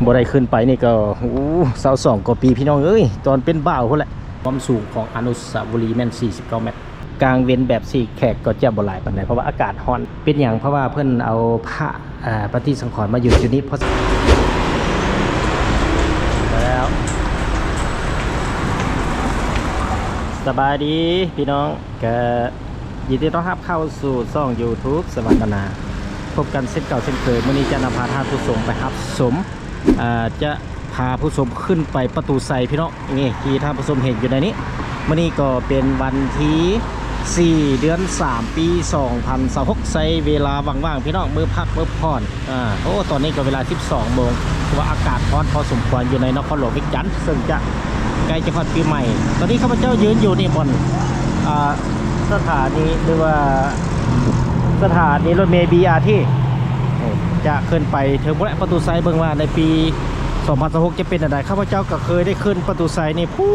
ບໍ່ໄດ້ຂຶ້ນໄປນີ້ກໍ ໂອ້ ຊາວສອງກວ່າປີ ພີ່ນ້ອງເອີຍ, ຕອນເປັນບ່າວພຸ້ນແຫຼະ. ຄວາມສູງຂອງອະນຸສາວະລີແມ່ນສີ່ສິບເກົ້າແມັດ. ກາງເວັນແບບຊີ້ແຂກກໍຈະບໍ່ຫຼາຍປານໃດ ເພາະວ່າອາກາດຮ້ອນ. ເປັນຫຍັງ? ເພາະວ່າເພິ່ນເອົາພະ ອາ ປະຕິສັງຂອນມາຢູ່ຈຸດນີ້. ພໍ ແລ້ວ ສະບາຍດີພີ່ນ້ອງ, ກະຍິນດີຕ້ອນຮັບເຂົ້າສູ່ຊ່ອງຢູທູບສະຫວັນບັນນາ. ພົບກັນເຊັ່ນເກົ່າເຊັ່ນເຄີຍ, ມື້ນີ້ຈະນຳພາທ່ານຜູ້ຊົມໄປຮັບຊົມ ອາ ຈະພາຜູ້ຊົມຂຶ້ນໄປປະຕູໄຊພີ່ນ້ອງ. ນີ້ທີ່ທ່ານຜູ້ຊົມເຫັນຢູ່ໃນນີ້ ມື້ນີ້ກໍເປັນວັນທີສີ່ ເດືອນສາມ ປີສອງພັນຊາວຫົກ ໃຊ້ເວລາວ່າງໆ ພີ່ນ້ອງ ມື້ພັກມື້ຜ່ອນ. ອາ ໂອ້ ຕອນນີ້ກໍເວລາສິບສອງໂມງ, ຖືວ່າອາກາດຮ້ອນພໍສົມຄວນຢູ່ໃນນະຄອນຫຼວງວຽງຈັນ ເຊິ່ງຈະໃກ້ຈະຮອດປີໃໝ່. ຕອນນີ້ຂ້າພະເຈົ້າຢືນຢູ່ນີ້ບ່ອນ ອາ ສະຖານີ ຫຼືວ່າສະຖານີລົດເມບີອາທີ ຈະຂຶ້ນໄປເຖິງພຸ້ນແຫຼະ ປະຕູໄຊ, ເບິ່ງວ່າໃນປີສອງພັນຊາວຫົກຈະເປັນແນວໃດ. ຂ້າພະເຈົ້າກໍເຄີຍໄດ້ຂຶ້ນປະຕູໄຊນີ້ ຜູ້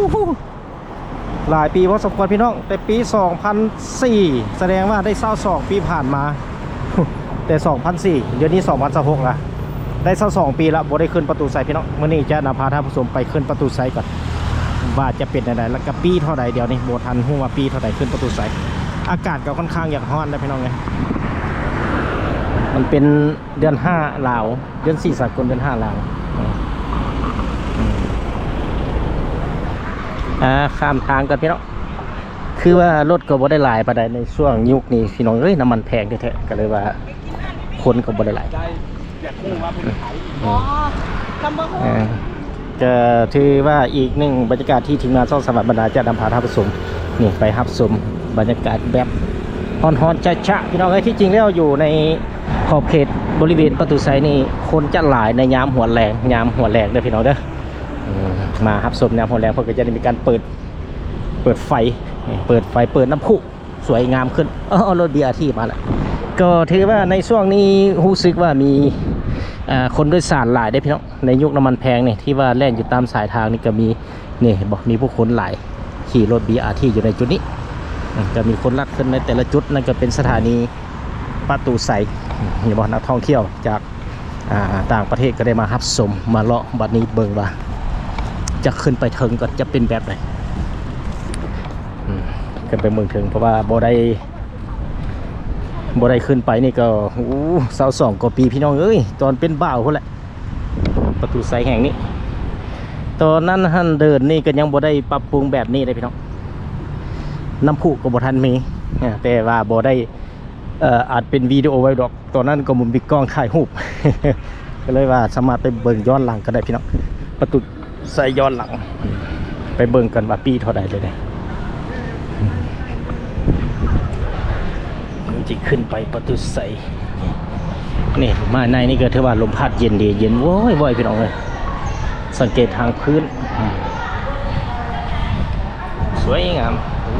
ຫຼາຍປີພໍສົມຄວນພີ່ນ້ອງ, ແຕ່ປີສອງພັນສີ່ ສະແດງວ່າໄດ້ຊາວສອງປີຜ່ານມາ. ແຕ່ສອງພັນສີ່ ດຽວນີ້ສອງພັນຊາວຫົກລະ, ໄດ້ຊາວສອງປີລະ ບໍ່ໄດ້ຂຶ້ນປະຕູໄຊພີ່ນ້ອງ. ມື້ນີ້ຈະນຳພາທ່ານຜູ້ຊົມໄປຂຶ້ນປະຕູໄຊກ່ອນ ວ່າຈະເປັນແນວໃດ ແລ້ວກະປີເທົ່າໃດ. ດຽວນີ້ບໍ່ທັນຮູ້ວ່າປີເທົ່າໃດຂຶ້ນປະຕູໄຊ. ອາກາດກໍຄ່ອນຂ້າງຢາກຮ້ອນນະພີ່ນ້ອງເອີຍ, ມັນເປັນເດືອນຫ້າລາວ ເດືອນສີ່ສາກົນ ເດືອນຫ້າລາວ. ອາ ຂ້າມທາງກ່ອນພີ່ນ້ອງ. ຄືວ່າລົດກໍບໍ່ໄດ້ຫຼາຍປານໃດໃນຊ່ວງຍຸກນີ້ພີ່ນ້ອງເອີຍ, ນ້ຳມັນແພງແທ້ໆ ກໍເລີຍວ່າຄົນກໍບໍ່ໄດ້ຫຼາຍ. ອໍ ຕຳບັກຫຸ່ງ ເອີ ກໍຖືວ່າອີກໜຶ່ງບັນຍາກາດທີ່ທີມງານຊ່ອງສະຫວັນບັນນາຈະນຳພາທ່ານຜູ້ຊົມນີ້ໄປຮັບຊົມບັນຍາກາດແບບຮ້ອນໆ ຈະໆ ພີ່ນ້ອງເອີຍ. ທີ່ຈິງແລ້ວຢູ່ໃນຂອບເຂດບໍລິເວນປະຕູໄຊນີ້ ຄົນຈະຫຼາຍໃນຍາມຫົວແລງ, ຍາມຫົວແລງເດີພີ່ນ້ອງເດີ. ເອີ ມາຮັບຊົມຍາມຫົວແລງ ເພິ່ນກໍຈະໄດ້ມີການເປີດ ເປີດໄຟ ເປີດໄຟ ເປີດນ້ຳພຸ ສວຍງາມຂຶ້ນ. ເອີ ລົດບີອາທີມາແລ້ວ. ກໍຖືວ່າໃນຊ່ວງນີ້ຮູ້ສຶກວ່າມີ ເອີ ຄົນໂດຍສານຫຼາຍເດ້ພີ່ນ້ອງ. ໃນຍຸກນ້ຳມັນແພງນີ້ ທີ່ວ່າແລ່ນຢູ່ຕາມສາຍທາງນີ້ກໍມີ ນີ້ເຫັນບໍ່ ມີຜູ້ຄົນຫຼາຍຂີ່ລົດບີອາທີຢູ່ໃນຈຸດນີ້. ອືມ ກໍມີຄົນລັກຂຶ້ນໃນແຕ່ລະຈຸດ. ນັ້ນກໍເປັນສະຖານີປະຕູໄຊ. ເຫັນບໍ່ ນັກທ່ອງທ່ຽວຈາກ ອ່າ ຕ່າງປະເທດກໍໄດ້ມາຮັບຊົມ ມາເລາະບັດນີ້ເບິ່ງວ່າຈະຂຶ້ນໄປເທິງກໍຈະເປັນແບບໃດ. ອືມ ຂຶ້ນໄປເບິ່ງເທິງ ເພາະວ່າບໍ່ໄດ້ ບໍ່ໄດ້ຂຶ້ນໄປນີ້ກໍ ໂອ້ ຊາວສອງກວ່າປີ ພີ່ນ້ອງເອີຍ, ຕອນເປັນບ່າວພຸ້ນແຫຼະ ປະຕູໄຊແຫ່ງນີ້. ຕອນນັ້ນຫັ້ນເດີ່ນນີ້ກໍຍັງບໍ່ໄດ້ປັບປຸງແບບນີ້ເດ້ພີ່ນ້ອງ, ນ້ຳພຸກໍບໍ່ທັນມີ. ອາ ແຕ່ວ່າບໍ່ໄດ້ ເອີ ອັດເປັນວິດີໂອໄວ້ດອກ, ຕອນນັ້ນກໍບໍ່ມີກ້ອງຖ່າຍຮູບ ກໍເລີຍວ່າສາມາດໄປເບິ່ງຍ້ອນຫຼັງກໍໄດ້ພີ່ນ້ອງ, ປະຕູໄຊຍ້ອນຫຼັງ. ໄປເບິ່ງກັນວ່າປີເທົ່າໃດເລີຍເດ້. ມັນຊິຂຶ້ນໄປປະຕູໄຊ. ນີ້ ມາໃນນີ້ກໍຖືວ່າລົມພັດເຢັນດີ, ເຢັນໂວ້ຍໆ ພີ່ນ້ອງເອີຍ. ສັງເກດທາງພື້ນ ສວຍງາມ. ໂອ້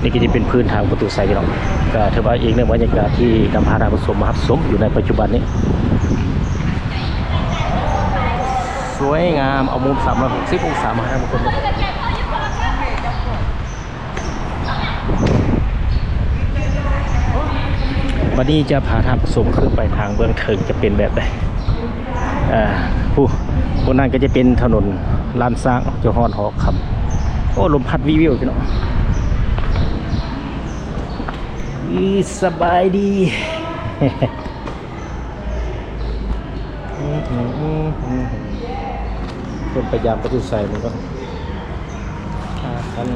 ນີ້ກໍຈະເປັນພື້ນທາງປະຕູໄຊພີ່ນ້ອງ, ກໍຖືວ່າອີກໜຶ່ງບັນຍາກາດທີ່ນຳພາທ່ານຜູ້ຊົມມາຮັບຊົມຢູ່ໃນປັດຈຸບັນນີ້. ສວຍງາມ, ເອົາມຸມສາມຮ້ອຍຫົກສິບອົງສາມາໃຫ້ທ່ານຜູ້ຊົມເບິ່ງ. ບັດນີ້ຈະພາທ່ານຜູ້ຊົມຂຶ້ນໄປທາງເບື້ອງເທິງຈະເປັນແບບໃດ. ເອີ ຜູ້ ຜູ້ນັ້ນກໍຈະເປັນຖະໜົນລ້ານຊ້າງ ຈະຮອດຫໍຄຳ. ໂອ້ ລົມພັດວິວໆ ພີ່ນ້ອງ. ອີ ສະບາຍດີ. ເພິ່ນໄປຢາມປະຕູໄຊມັນກໍ ອ່າ ອັນ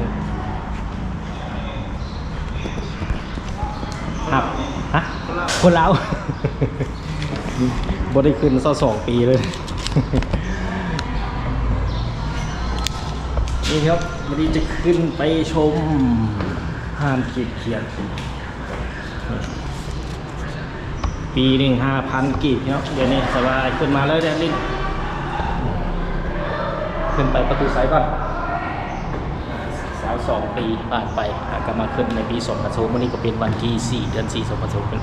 ຮັບ ຮະ ຄົນລາວ ບໍ່ໄດ້ຂຶ້ນຊາວສອງປີເລີຍ. ນີ້ຄັບ ວັນນີ້ຈະຂຶ້ນໄປຊົມຮ້ານເກັບຂຽນ. ປີໜຶ່ງຫ້າພັນກີບເນາະ, ດຽວນີ້ສະບາຍຂຶ້ນມາເລີຍເດ້. ຂຶ້ນໄປປະຕູໄຊກ່ອນ. ຊາວສອງປີຜ່ານໄປ ຫາກະມາຂຶ້ນໃນປີສອງພັນຊາວຫົກ. ມື້ນີ້ກໍເປັນວັນທີສີ່ ເດືອນສີ່ ສອງພັນຊາວຫົກ.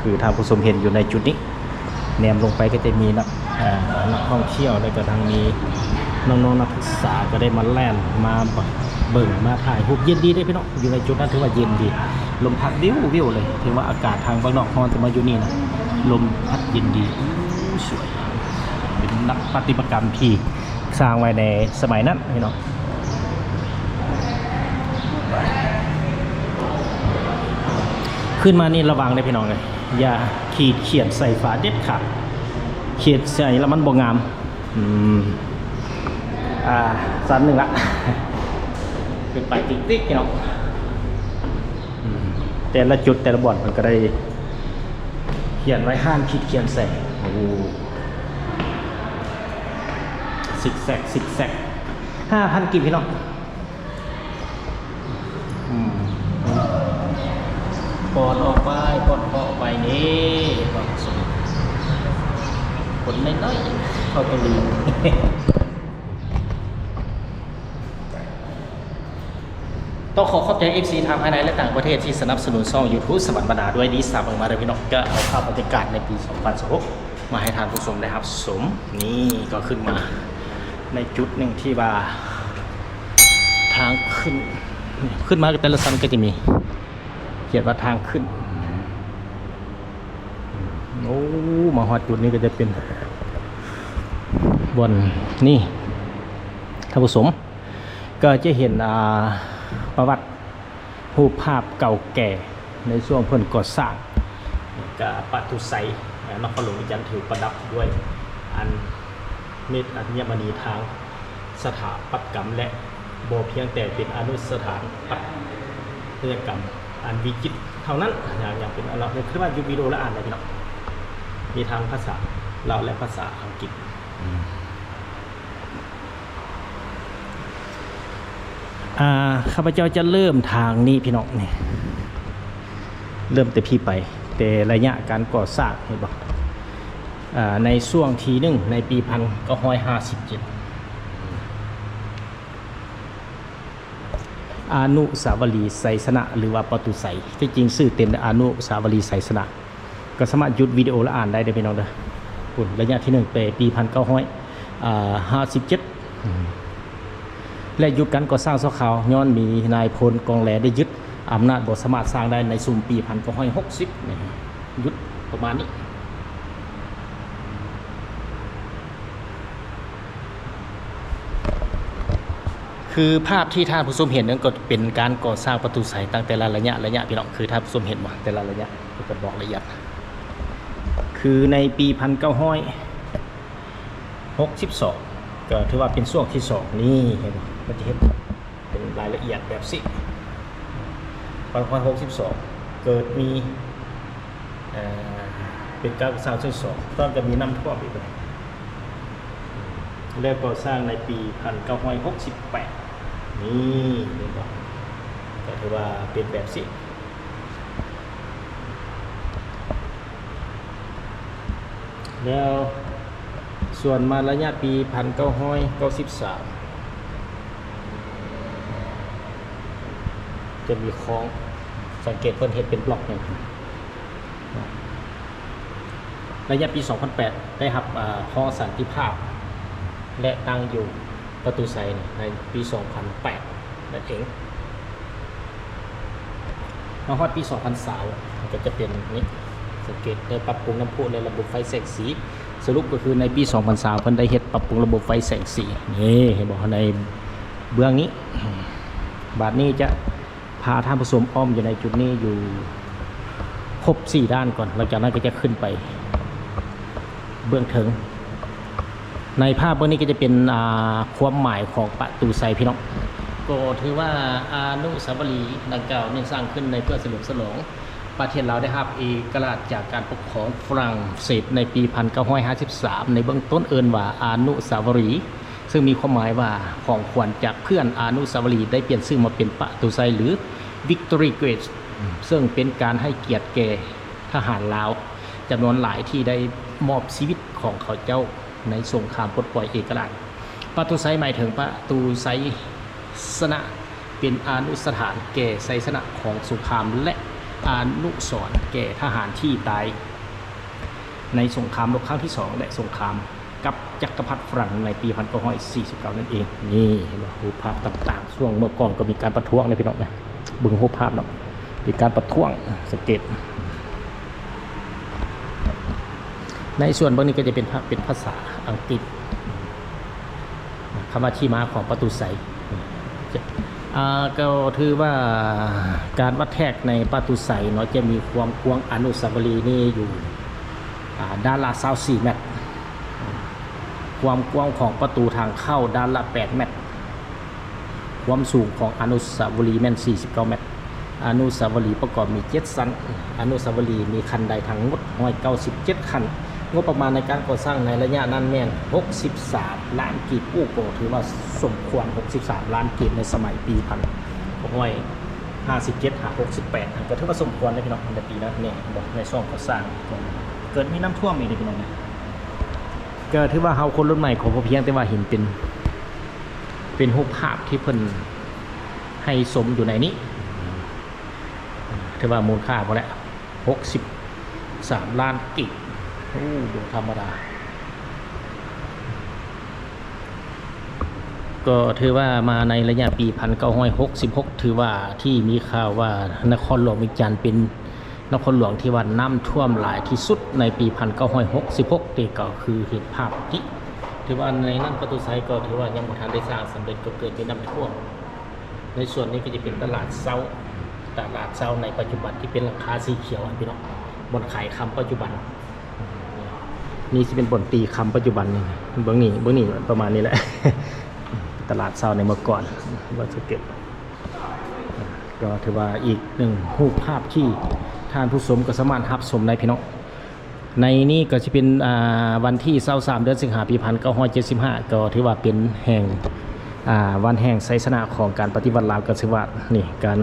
ຄືທ່ານຜູ້ຊົມເຫັນຢູ່ໃນຈຸດນີ້ ແນມລົງໄປກໍຈະມີນັກ ເອີ ນັກທ່ອງທ່ຽວ ແລ້ວກໍທັງມີນ້ອງໆນັກສຶກສາກໍໄດ້ມາແລ່ນ ມາເບິ່ງ ມາຖ່າຍຮູບ. ເຢັນດີເດ້ພີ່ນ້ອງ, ຢູ່ໃນຈຸດນັ້ນຖືວ່າເຢັນດີ. ລົມພັດວິວໆເລີຍ. ຖືວ່າອາກາດທາງບ້ານນອກຮ້ອນ ແຕ່ມາຢູ່ນີ້ນະ ລົມພັດເຢັນດີ. ໂອ້ ສວຍ. ເປັນໜັກປະຕິມາກຳທີ່ສ້າງໄວ້ໃນສະໄໝນັ້ນພີ່ນ້ອງ. ຂຶ້ນມານີ້ລະວັງເດີ້ພີ່ນ້ອງເອີຍ, ຢ່າຂີດຂຽນໃສ່ຝາເດັດຂາດ. ຂຽນໃສ່ແລ້ວມັນບໍ່ງາມ. ອືມ ອ່າ ຊັ້ນໜຶ່ງລະ ຂຶ້ນໄປຕິກໆເນາະ. ອືມ ແຕ່ລະຈຸດແຕ່ລະບ່ອນເພິ່ນກໍໄດ້ຂຽນໄວ້ ຫ້າມຂີດຂຽນໃສ່. ໂອ້ ຊິກແຊັກ ຊິກແຊັກ. ຫ້າພັນກີບພີ່ນ້ອງ. ອືມ ປອດອອກໄປ ປອດເຄາະໄປ. ນີ້ ຄົນນ້ອຍໆ ເຂົ້າຕົວລີ. ຕ້ອງຂໍຂອບໃຈເອັຟຊີທັງພາຍໃນ ແລະ ຕ່າງປະເທດທີ່ສະໜັບສະໜູນຊ່ອງຢູທູບສະຫວັນບັນດາດ້ວຍດີສະເໝີມາເດີ້ພີ່ນ້ອງ. ກໍເອົາພາບບັນຍາກາດໃນປີສອງພັນຊາວຫົກມາໃຫ້ທ່ານຜູ້ຊົມໄດ້ຮັບຊົມ. ນີ້ກໍຂຶ້ນມາໃນຈຸດໜຶ່ງທີ່ວ່າ ທາງຂຶ້ນ ຂຶ້ນມາແຕ່ລະຊັ້ນກໍຈະມີຂຽນວ່າທາງຂຶ້ນ. ໂອ້ ມາຮອດຈຸດນີ້ກໍຈະເປັນບ່ອນນີ້ ທ່ານຜູ້ຊົມ ກໍຈະເຫັນ ອ່າ ປະຫວັດ ຮູບພາບເກົ່າແກ່ໃນຊ່ວງເພິ່ນກໍ່ສ້າງ ກະປະຕູໄຊ ນະຄອນຫຼວງວຽງຈັນ ຖືກປະດັບດ້ວຍອັນເມັດອັນຍະມະນີທາງສະຖາປັດກຳ ແລະ ບໍ່ພຽງແຕ່ເປັນອະນຸສະຖານປັດຕະຍະກຳອັນວິຈິດເທົ່ານັ້ນ ຍັງເປັນອັນ ຄືວ່າຢູ່ວິດີໂອລະອ່ານໄດ້ພີ່ນ້ອງ ມີທັງພາສາລາວ ແລະ ພາສາອັງກິດ. ອ່າ ຂ້າພະເຈົ້າຈະເລີ່ມທາງນີ້ພີ່ນ້ອງ ນີ້ ເລີ່ມແຕ່ພີ້ໄປ ແຕ່ໄລຍະການກໍ່ສ້າງ ເຫັນບໍ່ ອ່າ ໃນຊ່ວງທີໜຶ່ງ ໃນປີພັນເກົ້າຮ້ອຍຫ້າສິບເຈັດ ອະນຸສາວະລີໄຊຊະນະ ຫຼືວ່າປະຕູໄຊ ທີ່ຈິງຊື່ເຕັມ ອະນຸສາວະລີໄຊຊະນະ. ກໍສາມາດຢຸດວິດີໂອແລ້ວອ່ານໄດ້ເດີ້ພີ່ນ້ອງເດີ້. ພຸ້ນ ໄລຍະທີໜຶ່ງ ແຕ່ປີພັນເກົ້າຮ້ອຍຫ້າສິບເຈັດ ແລະ ຢຸດການກໍ່ສ້າງຊົ່ວຄາວ ຍ້ອນມີນາຍພົນກອງແລໄດ້ຍຶດອຳນາດ ບໍ່ສາມາດສ້າງໄດ້ໃນຊຸມປີພັນເກົ້າຮ້ອຍຫົກສິບ ນີ້ ຢຸດປະມານນີ້. ຄືພາບທີ່ທ່ານຜູ້ຊົມເຫັນນັ້ນ ກໍເປັນການກໍ່ສ້າງປະຕູໄຊຕັ້ງແຕ່ລະໄລຍະ ໄລຍະ ພີ່ນ້ອງ ຄືທ່ານຜູ້ຊົມເຫັນບໍ່ ແຕ່ລະໄລຍະ ເພິ່ນກໍບອກລະອຽດ ຄືໃນປີພັນເກົ້າຮ້ອຍຫົກສິບສອງ ກໍຖືວ່າເປັນຊ່ວງທີສອງ ນີ້ ເຫັນບໍ່ ມັນຈະເຮັດເປັນລາຍລະອຽດແບບຊີ້ ພັນເກົ້າຮ້ອຍຫົກສິບສອງ ເກີດມີ ເປັນການກໍ່ສ້າງເທື່ອທີສອງ ຕອນກໍມີນ້ຳຖ້ວມອີກ ແລ້ວກໍສ້າງໃນປີພັນເກົ້າຮ້ອຍຫົກສິບແປດ ນີ້ ເຫັນບໍ່ ກໍຖືວ່າເປັນແບບຊີ້ ແລ້ວສ່ວນມາໄລຍະປີພັນເກົ້າຮ້ອຍເກົ້າສິບສາມ ຈະມີຄອງ ສັງເກດເພິ່ນເຮັດເປັນບລັອກນີ້ ໄລຍະປີສອງພັນແປດ ໄດ້ຮັບ ອາ ຄອງສັນຕິພາບ ແລະ ຕັ້ງຢູ່ປະຕູໄຊໃນປີສອງພັນແປດນັ້ນເອງ. ມາຮອດປີສອງພັນຊາວ ມັນກໍຈະເປັນນີ້ ສັງເກດໄດ້ປັບປຸງນ້ຳພຸ ແລະ ລະບົບໄຟແສງສີ. ສະຫຼຸບກໍຄືໃນປີສອງພັນຊາວ ເພິ່ນໄດ້ເຮັດປັບປຸງລະບົບໄຟແສງສີ ນີ້ ເຫັນບໍ່ ໃນເບື້ອງນີ້. ບາດນີ້ຈະ ພາທ່ານຜູ້ຊົມອ້ອມຢູ່ໃນຈຸດນີ້ຢູ່ຄົບສີ່ດ້ານກ່ອນ ຫຼັງຈາກນັ້ນກໍຈະຂຶ້ນໄປເບື້ອງເທິງ. ໃນພາບເບື້ອງນີ້ກໍຈະເປັນ ອ່າ ຄວາມໝາຍຂອງປະຕູໄຊພີ່ນ້ອງ. ກໍຖືວ່າອະນຸສາວະລີດັ່ງກ່າວນີ້ສ້າງຂຶ້ນໃນເພື່ອສະເຫຼີມສະຫຼອງປະເທດລາວໄດ້ຮັບເອກະລາດຈາກການປົກຄອງຝຣັ່ງເສດໃນປີພັນເກົ້າຮ້ອຍຫ້າສິບສາມ ໃນເບື້ອງຕົ້ນເອີ້ນວ່າອະນຸສາວະລີ ເຊິ່ງມີຄວາມໝາຍວ່າ ຂອງຂວັນຈາກເພື່ອນ. ອະນຸສາວະລີໄດ້ປ່ຽນຊື່ມາເປັນປະຕູໄຊ ຫຼື Victory Gate ເຊິ່ງເປັນການໃຫ້ກຽດແກ່ທະຫານລາວຈຳນວນຫຼາຍທີ່ໄດ້ມອບຊີວິດຂອງເຂົາເຈົ້າໃນສົງຄາມປົດປ່ອຍເອກະລາດ. ປະຕູໄຊໝາຍເຖິງປະຕູໄຊຊະນະ ເປັນອະນຸສະຖານແກ່ໄຊຊະນະຂອງສົງຄາມ ແລະ ອະນຸສອນແກ່ທະຫານທີ່ຕາຍໃນສົງຄາມໂລກຄັ້ງທີສອງ ແລະ ສົງຄາມ ກັບຈັກກະພັດຝຣັ່ງໃນປີພັນເກົ້າຮ້ອຍສີ່ສິບເກົ້ານັ້ນເອງ. ນີ້ເຫັນບໍ່ ຮູບພາບຕ່າງໆ ຊ່ວງເມື່ອກ່ອນກໍມີການປະທ້ວງເດ້ພີ່ນ້ອງນະ. ເບິ່ງຮູບພາບເນາະ ມີການປະທ້ວງ ສັງເກດ ໃນສ່ວນເບິ່ງນີ້ກໍຈະເປັນພາ ເປັນພາສາອັງກິດ ຄຳວ່າທີ່ມາຂອງປະຕູໄຊ. ອາ ກໍຖືວ່າການວັດແທກໃນປະຕູໄຊເນາະ ຈະມີຄວາມກວ້າງອະນຸສາວະລີນີ້ຢູ່ ອາ ດ້ານລະຊາວສີ່ແມັດ, ຄວາມກວ້າງຂອງປະຕູທາງເຂົ້າດ້ານລະແປດແມັດ. ຄວາມສູງຂອງອະນຸສາວະລີແມ່ນສີ່ສິບເກົ້າແມັດ. ອະນຸສາວະລີປະກອບມີເຈັດຊັ້ນ. ອະນຸສາວະລີມີຂັ້ນໄດທັງໝົດຮ້ອຍເກົ້າສິບເຈັດຂັ້ນ. ງົບປະມານໃນການກໍ່ສ້າງໃນໄລຍະນັ້ນແມ່ນຫົກສິບສາມລ້ານກີບ. ໂອ້ ກໍຖືວ່າສົມຄວນ ຫົກສິບສາມລ້ານກີບໃນສະໄໝປີພັນເກົ້າຮ້ອຍຫ້າສິບເຈັດຫາຫົກສິບແປດ ກໍຖືວ່າສົມຄວນເດ້ພີ່ນ້ອງ. ໃນປີນັ້ນແມ່ນບໍ່ ໃນຊ່ວງກໍ່ສ້າງ ເກີດມີນ້ຳຖ້ວມອີກເດ້ພີ່ນ້ອງ. ກໍຖືວ່າເຮົາຄົນລຸ້ນໃໝ່ກໍບໍ່ພຽງແຕ່ວ່າເຫັນເປັນ ເປັນຮູບພາບທີ່ເພິ່ນໃຫ້ຊົມຢູ່ໃນນີ້ ຖືວ່າມູນຄ່າພໍແຫຼະ ຫົກສິບສາມລ້ານກີບ. ໂອ້ ບໍ່ທຳມະດາ. ກໍຖືວ່າມາໃນໄລຍະປີພັນເກົ້າຮ້ອຍຫົກສິບຫົກ ຖືວ່າທີ່ມີຂ່າວວ່ານະຄອນຫຼວງວຽງຈັນເປັນ ນະຄອນຫຼວງທີ່ວ່ານ້ຳຖ້ວມຫຼາຍທີ່ສຸດໃນປີພັນເກົ້າຮ້ອຍຫົກສິບຫົກ ນີ້ກໍຄືເຫັນພາບທີ່ ຖືວ່າໃນນັ້ນປະຕູໄຊກໍຖືວ່າຍັງບໍ່ທັນໄດ້ສ້າງສຳເລັດ ກໍເກີດມີນ້ຳຖ້ວມ. ໃນສ່ວນນີ້ກໍຈະເປັນຕະຫຼາດເຊົ້າ ຕະຫຼາດເຊົ້າໃນປັດຈຸບັນທີ່ເປັນຫຼັງຄາສີຂຽວຫັ້ນພີ່ນ້ອງ ບ່ອນຂາຍຄຳປັດຈຸບັນ. ນີ້ຊິເປັນບ່ອນຕີຄຳປັດຈຸບັນນີ້ ເບິ່ງນີ້ ເບິ່ງນີ້ປະມານນີ້ແຫຼະ ຕະຫຼາດເຊົ້າໃນເມື່ອກ່ອນ ເບິ່ງສັງເກດ. ກໍຖືວ່າອີກໜຶ່ງຮູບພາບທີ່ທ່ານຜູ້ຊົມກໍສາມາດຮັບຊົມໄດ້ພີ່ນ້ອງ. ໃນນີ້ກໍຊິເປັນ ອ່າ ວັນທີຊາວສາມ ເດືອນສິງຫາ ປີພັນເກົ້າຮ້ອຍເຈັດສິບຫ້າ ກໍຖືວ່າເປັນແຫ່ງ ອ່າ ວັນແຫ່ງໄຊຊະນະຂອງການປະຕິວັດລາວ ກໍຖືວ່ານີ້ການ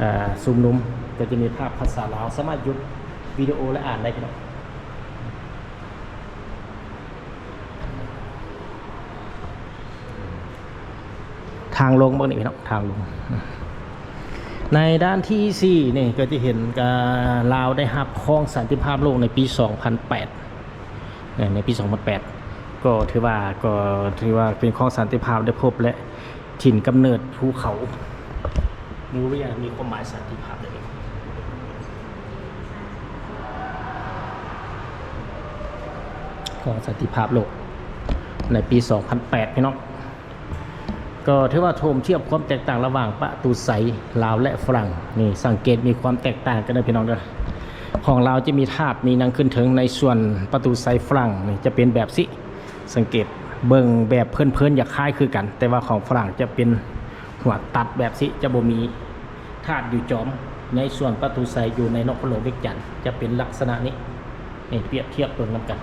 ອ່າ ຊຸມນຸມ ກໍຈະມີພາບພາສາລາວ ສາມາດຢຸດວິດີໂອ ແລະ ອ່ານໄດ້ພີ່ນ້ອງ. ທາງລົງເບິ່ງນີ້ພີ່ນ້ອງ ທາງລົງ. ໃນດ້ານທີສີ່ນີ້ກໍຈະເຫັນ ອ່າ ລາວໄດ້ຮັບຄອງສັນຕິພາບໂລກໃນປີສອງພັນແປດ ໃນປີສອງພັນແປດ ກໍຖືວ່າ ກໍຖືວ່າເປັນຄອງສັນຕິພາບໄດ້ພົບ ແລະ ຖິ່ນກຳເນີດພູເຂົາ Moria ມີຄວາມໝາຍສັນຕິພາບເລີຍ ຂອງສັນຕິພາບໂລກໃນປີສອງພັນແປດ ພີ່ນ້ອງ. ກໍຖືວ່າໂທມທຽບຄວາມແຕກຕ່າງລະຫວ່າງປະຕູໄຊລາວ ແລະ ຝຣັ່ງ ນີ້ສັງເກດມີຄວາມແຕກຕ່າງກັນເດີພີ່ນ້ອງເດີ. ຂອງລາວຈະມີທາດມີຫຍັງຂຶ້ນເທິງ, ໃນສ່ວນປະຕູໄຊຝຣັ່ງນີ້ຈະເປັນແບບຊີ້. ສັງເກດເບິ່ງແບບເພີນໆ ຢາກຄ້າຍຄືກັນ, ແຕ່ວ່າຂອງຝຣັ່ງຈະເປັນຫົວຕັດແບບຊີ້ ຈະບໍ່ມີທາດຢູ່ຈອມ. ໃນສ່ວນປະຕູໄຊຢູ່ໃນນະຄອນຫຼວງວຽງຈັນ ຈະເປັນລັກສະນະນີ້. ນີ້ປຽບທຽບເບິ່ງນຳກັນ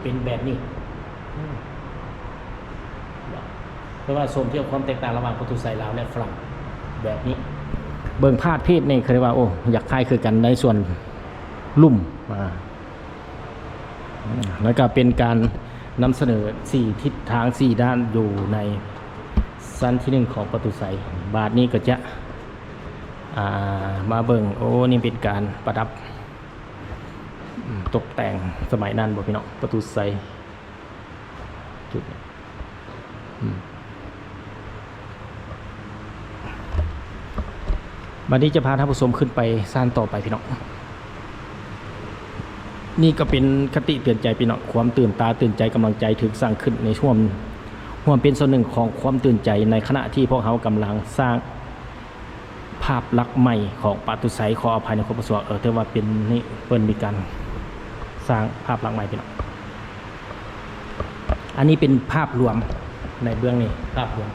ເປັນແບບນີ້. ອືມ ເພາະວ່າຊົມທຽບຄວາມແຕກຕ່າງລະຫວ່າງປະຕູໄຊລາວ ແລະ ຝຣັ່ງແບບນີ້. ເບິ່ງພາດເພດນີ້ ຄືວ່າ ໂອ້ ຢາກຄ້າຍຄືກັນໃນສ່ວນລຸ່ມ ອາ ແລ້ວກໍເປັນການນຳສະເໜີສີ່ທິດທາງສີ່ດ້ານຢູ່ໃນຊັ້ນທີໜຶ່ງຂອງປະຕູໄຊ. ບາດນີ້ກໍຈະ ອ່າ ມາເບິ່ງ ໂອ້ ນີ້ເປັນການປະດັບ ອືມ ຕົກແຕ່ງສະໄໝນັ້ນບໍ່ພີ່ນ້ອງ ປະຕູໄຊ. ຈຸດນີ້ ອືມ ບັດນີ້ຈະພາທ່ານຜູ້ຊົມຂຶ້ນໄປຊັ້ນຕໍ່ໄປພີ່ນ້ອງ. ນີ້ກໍເປັນຄະຕິເຕືອນໃຈພີ່ນ້ອງ, ຄວາມຕື່ນຕາຕື່ນໃຈ, ກຳລັງໃຈຖືກສ້າງຂຶ້ນໃນຮ່ວມ, ຮ່ວມເປັນສ່ວນໜຶ່ງຂອງຄວາມຕື່ນໃຈ ໃນຂະນະທີ່ພວກເຮົາກຳລັງສ້າງ ພາບລັກໃໝ່ຂອງປະຕູໄຊ, ຂໍອະໄພໃນຄວາມປະສວກ, ເອີ ຖືວ່າເປັນນີ້ ເພິ່ນມີການສ້າງພາບລັກໃໝ່ພີ່ນ້ອງ. ອັນນີ້ເປັນພາບລວມໃນເບື້ອງນີ້ ພາບລວມ.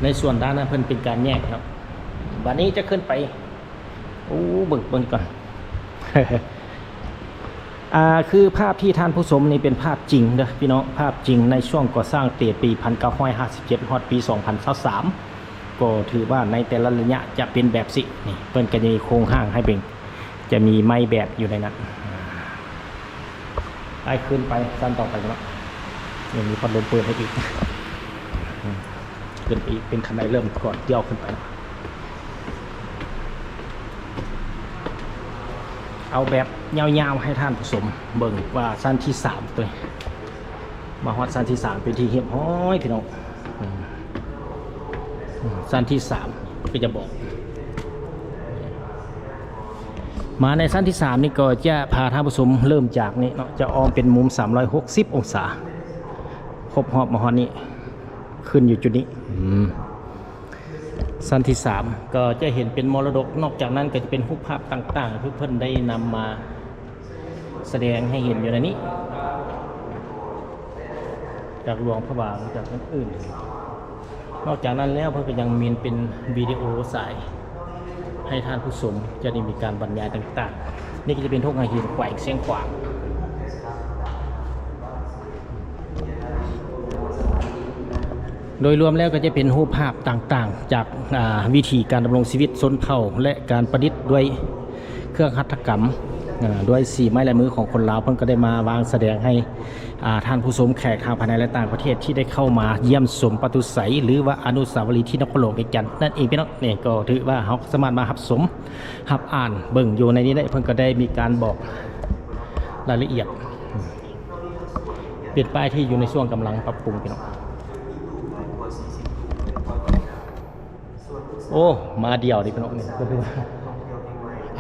ໃນສ່ວນດ້ານນັ້ນເພິ່ນເປັນການແຍກເນາະ. ບາດນີ້ຈະຂຶ້ນໄປ ໂອ້ ເບິ່ງ ເບິ່ງກ່ອນ. ອ່າ ຄືພາບທີ່ທ່ານຜູ້ຊົມນີ້ເປັນພາບຈິງເດີພີ່ນ້ອງ, ພາບຈິງໃນຊ່ວງກໍ່ສ້າງແຕ່ປີພັນເກົ້າຮ້ອຍຫ້າສິບເຈັດ ຮອດປີສອງພັນຊາວສາມ ກໍຖືວ່າໃນແຕ່ລະໄລຍະຈະເປັນແບບຊີ້. ນີ້ເພິ່ນກໍຈະມີໂຄງຮ່າງໃຫ້ເບິ່ງ, ຈະມີໄມ້ແບບຢູ່ໃນນັ້ນ. ໄປ ຂຶ້ນໄປຊັ້ນຕໍ່ໄປເນາະ. ຍັງມີພັດລົມເປີດໃຫ້ອີກ. ອືມ ຂຶ້ນໄປອີກ ເປັນຂັ້ນໄດເລີ່ມກ່ອນ ດຽວຂຶ້ນໄປ. ເອົາແບບຍາວໆໃຫ້ທ່ານຜູ້ຊົມເບິ່ງວ່າຊັ້ນທີສາມ ໂຕນີ້ ມາຮອດຊັ້ນທີສາມເປັນທີ່ຮຽບຮ້ອຍພີ່ນ້ອງ. ອືມ ຊັ້ນທີສາມກໍຈະບອກ ມາໃນຊັ້ນທີສາມນີ້ກໍຈະພາທ່ານຜູ້ຊົມເລີ່ມຈາກນີ້ເນາະ ຈະອ້ອມເປັນມຸມສາມຮ້ອຍຫົກສິບອົງສາ ຄົບຮອບມາຮອດນີ້ ຂຶ້ນຢູ່ຈຸດນີ້ ອືມ ຊັ້ນທີສາມກໍຈະເຫັນເປັນມໍລະດົກ ນອກຈາກນັ້ນກໍຈະເປັນຮູບພາບຕ່າງໆ ທີ່ເພິ່ນໄດ້ນຳມາສະແດງໃຫ້ເຫັນຢູ່ໃນນີ້ ຈາກຫຼວງພະບາງ ຈາກອື່ນໆ. ນອກຈາກນັ້ນແລ້ວ ເພິ່ນກໍຍັງມີເປັນວິດີໂອສາຍໃຫ້ທ່ານຜູ້ຊົມຈະໄດ້ມີການບັນຍາຍຕ່າງໆ. ນີ້ກໍຈະເປັນທົ່ງຫາຫີນແຂວງຊຽງຂວາງ. ໂດຍລວມແລ້ວກໍຈະເປັນຮູບພາບຕ່າງໆ ຈາກ ອາ ວິຖີການດຳລົງຊີວິດຊົນເຜົ່າ ແລະ ການປະດິດດ້ວຍເຄື່ອງຫັດຖະກຳ ອາ ດ້ວຍສີໄມ້ລາຍມືຂອງຄົນລາວ ເພິ່ນກໍໄດ້ມາວາງສະແດງໃຫ້ ອາ ທ່ານຜູ້ຊົມແຂກທາງພາຍໃນ ແລະ ຕ່າງປະເທດທີ່ໄດ້ເຂົ້າມາຢ້ຽມຊົມປະຕູໄສ ຫຼືວ່າອະນຸສາວະລີທີ່ນະຄອນຫຼວງວຽງຈັນນັ້ນເອງ ພີ່ນ້ອງ. ນີ້ກໍຖືວ່າເຮົາສາມາດມາຮັບຊົມ ຮັບອ່ານເບິ່ງຢູ່ໃນນີ້ໄດ້ ເພິ່ນກໍໄດ້ມີການບອກລາຍລະອຽດ ເປັນປ້າຍທີ່ຢູ່ໃນຊ່ວງກຳລັງປັບປຸງ ພີ່ນ້ອງ. ໂອ້ ມາດຽວເດ້ພີ່ນ້ອງ ນີ້ກໍຖືວ່າ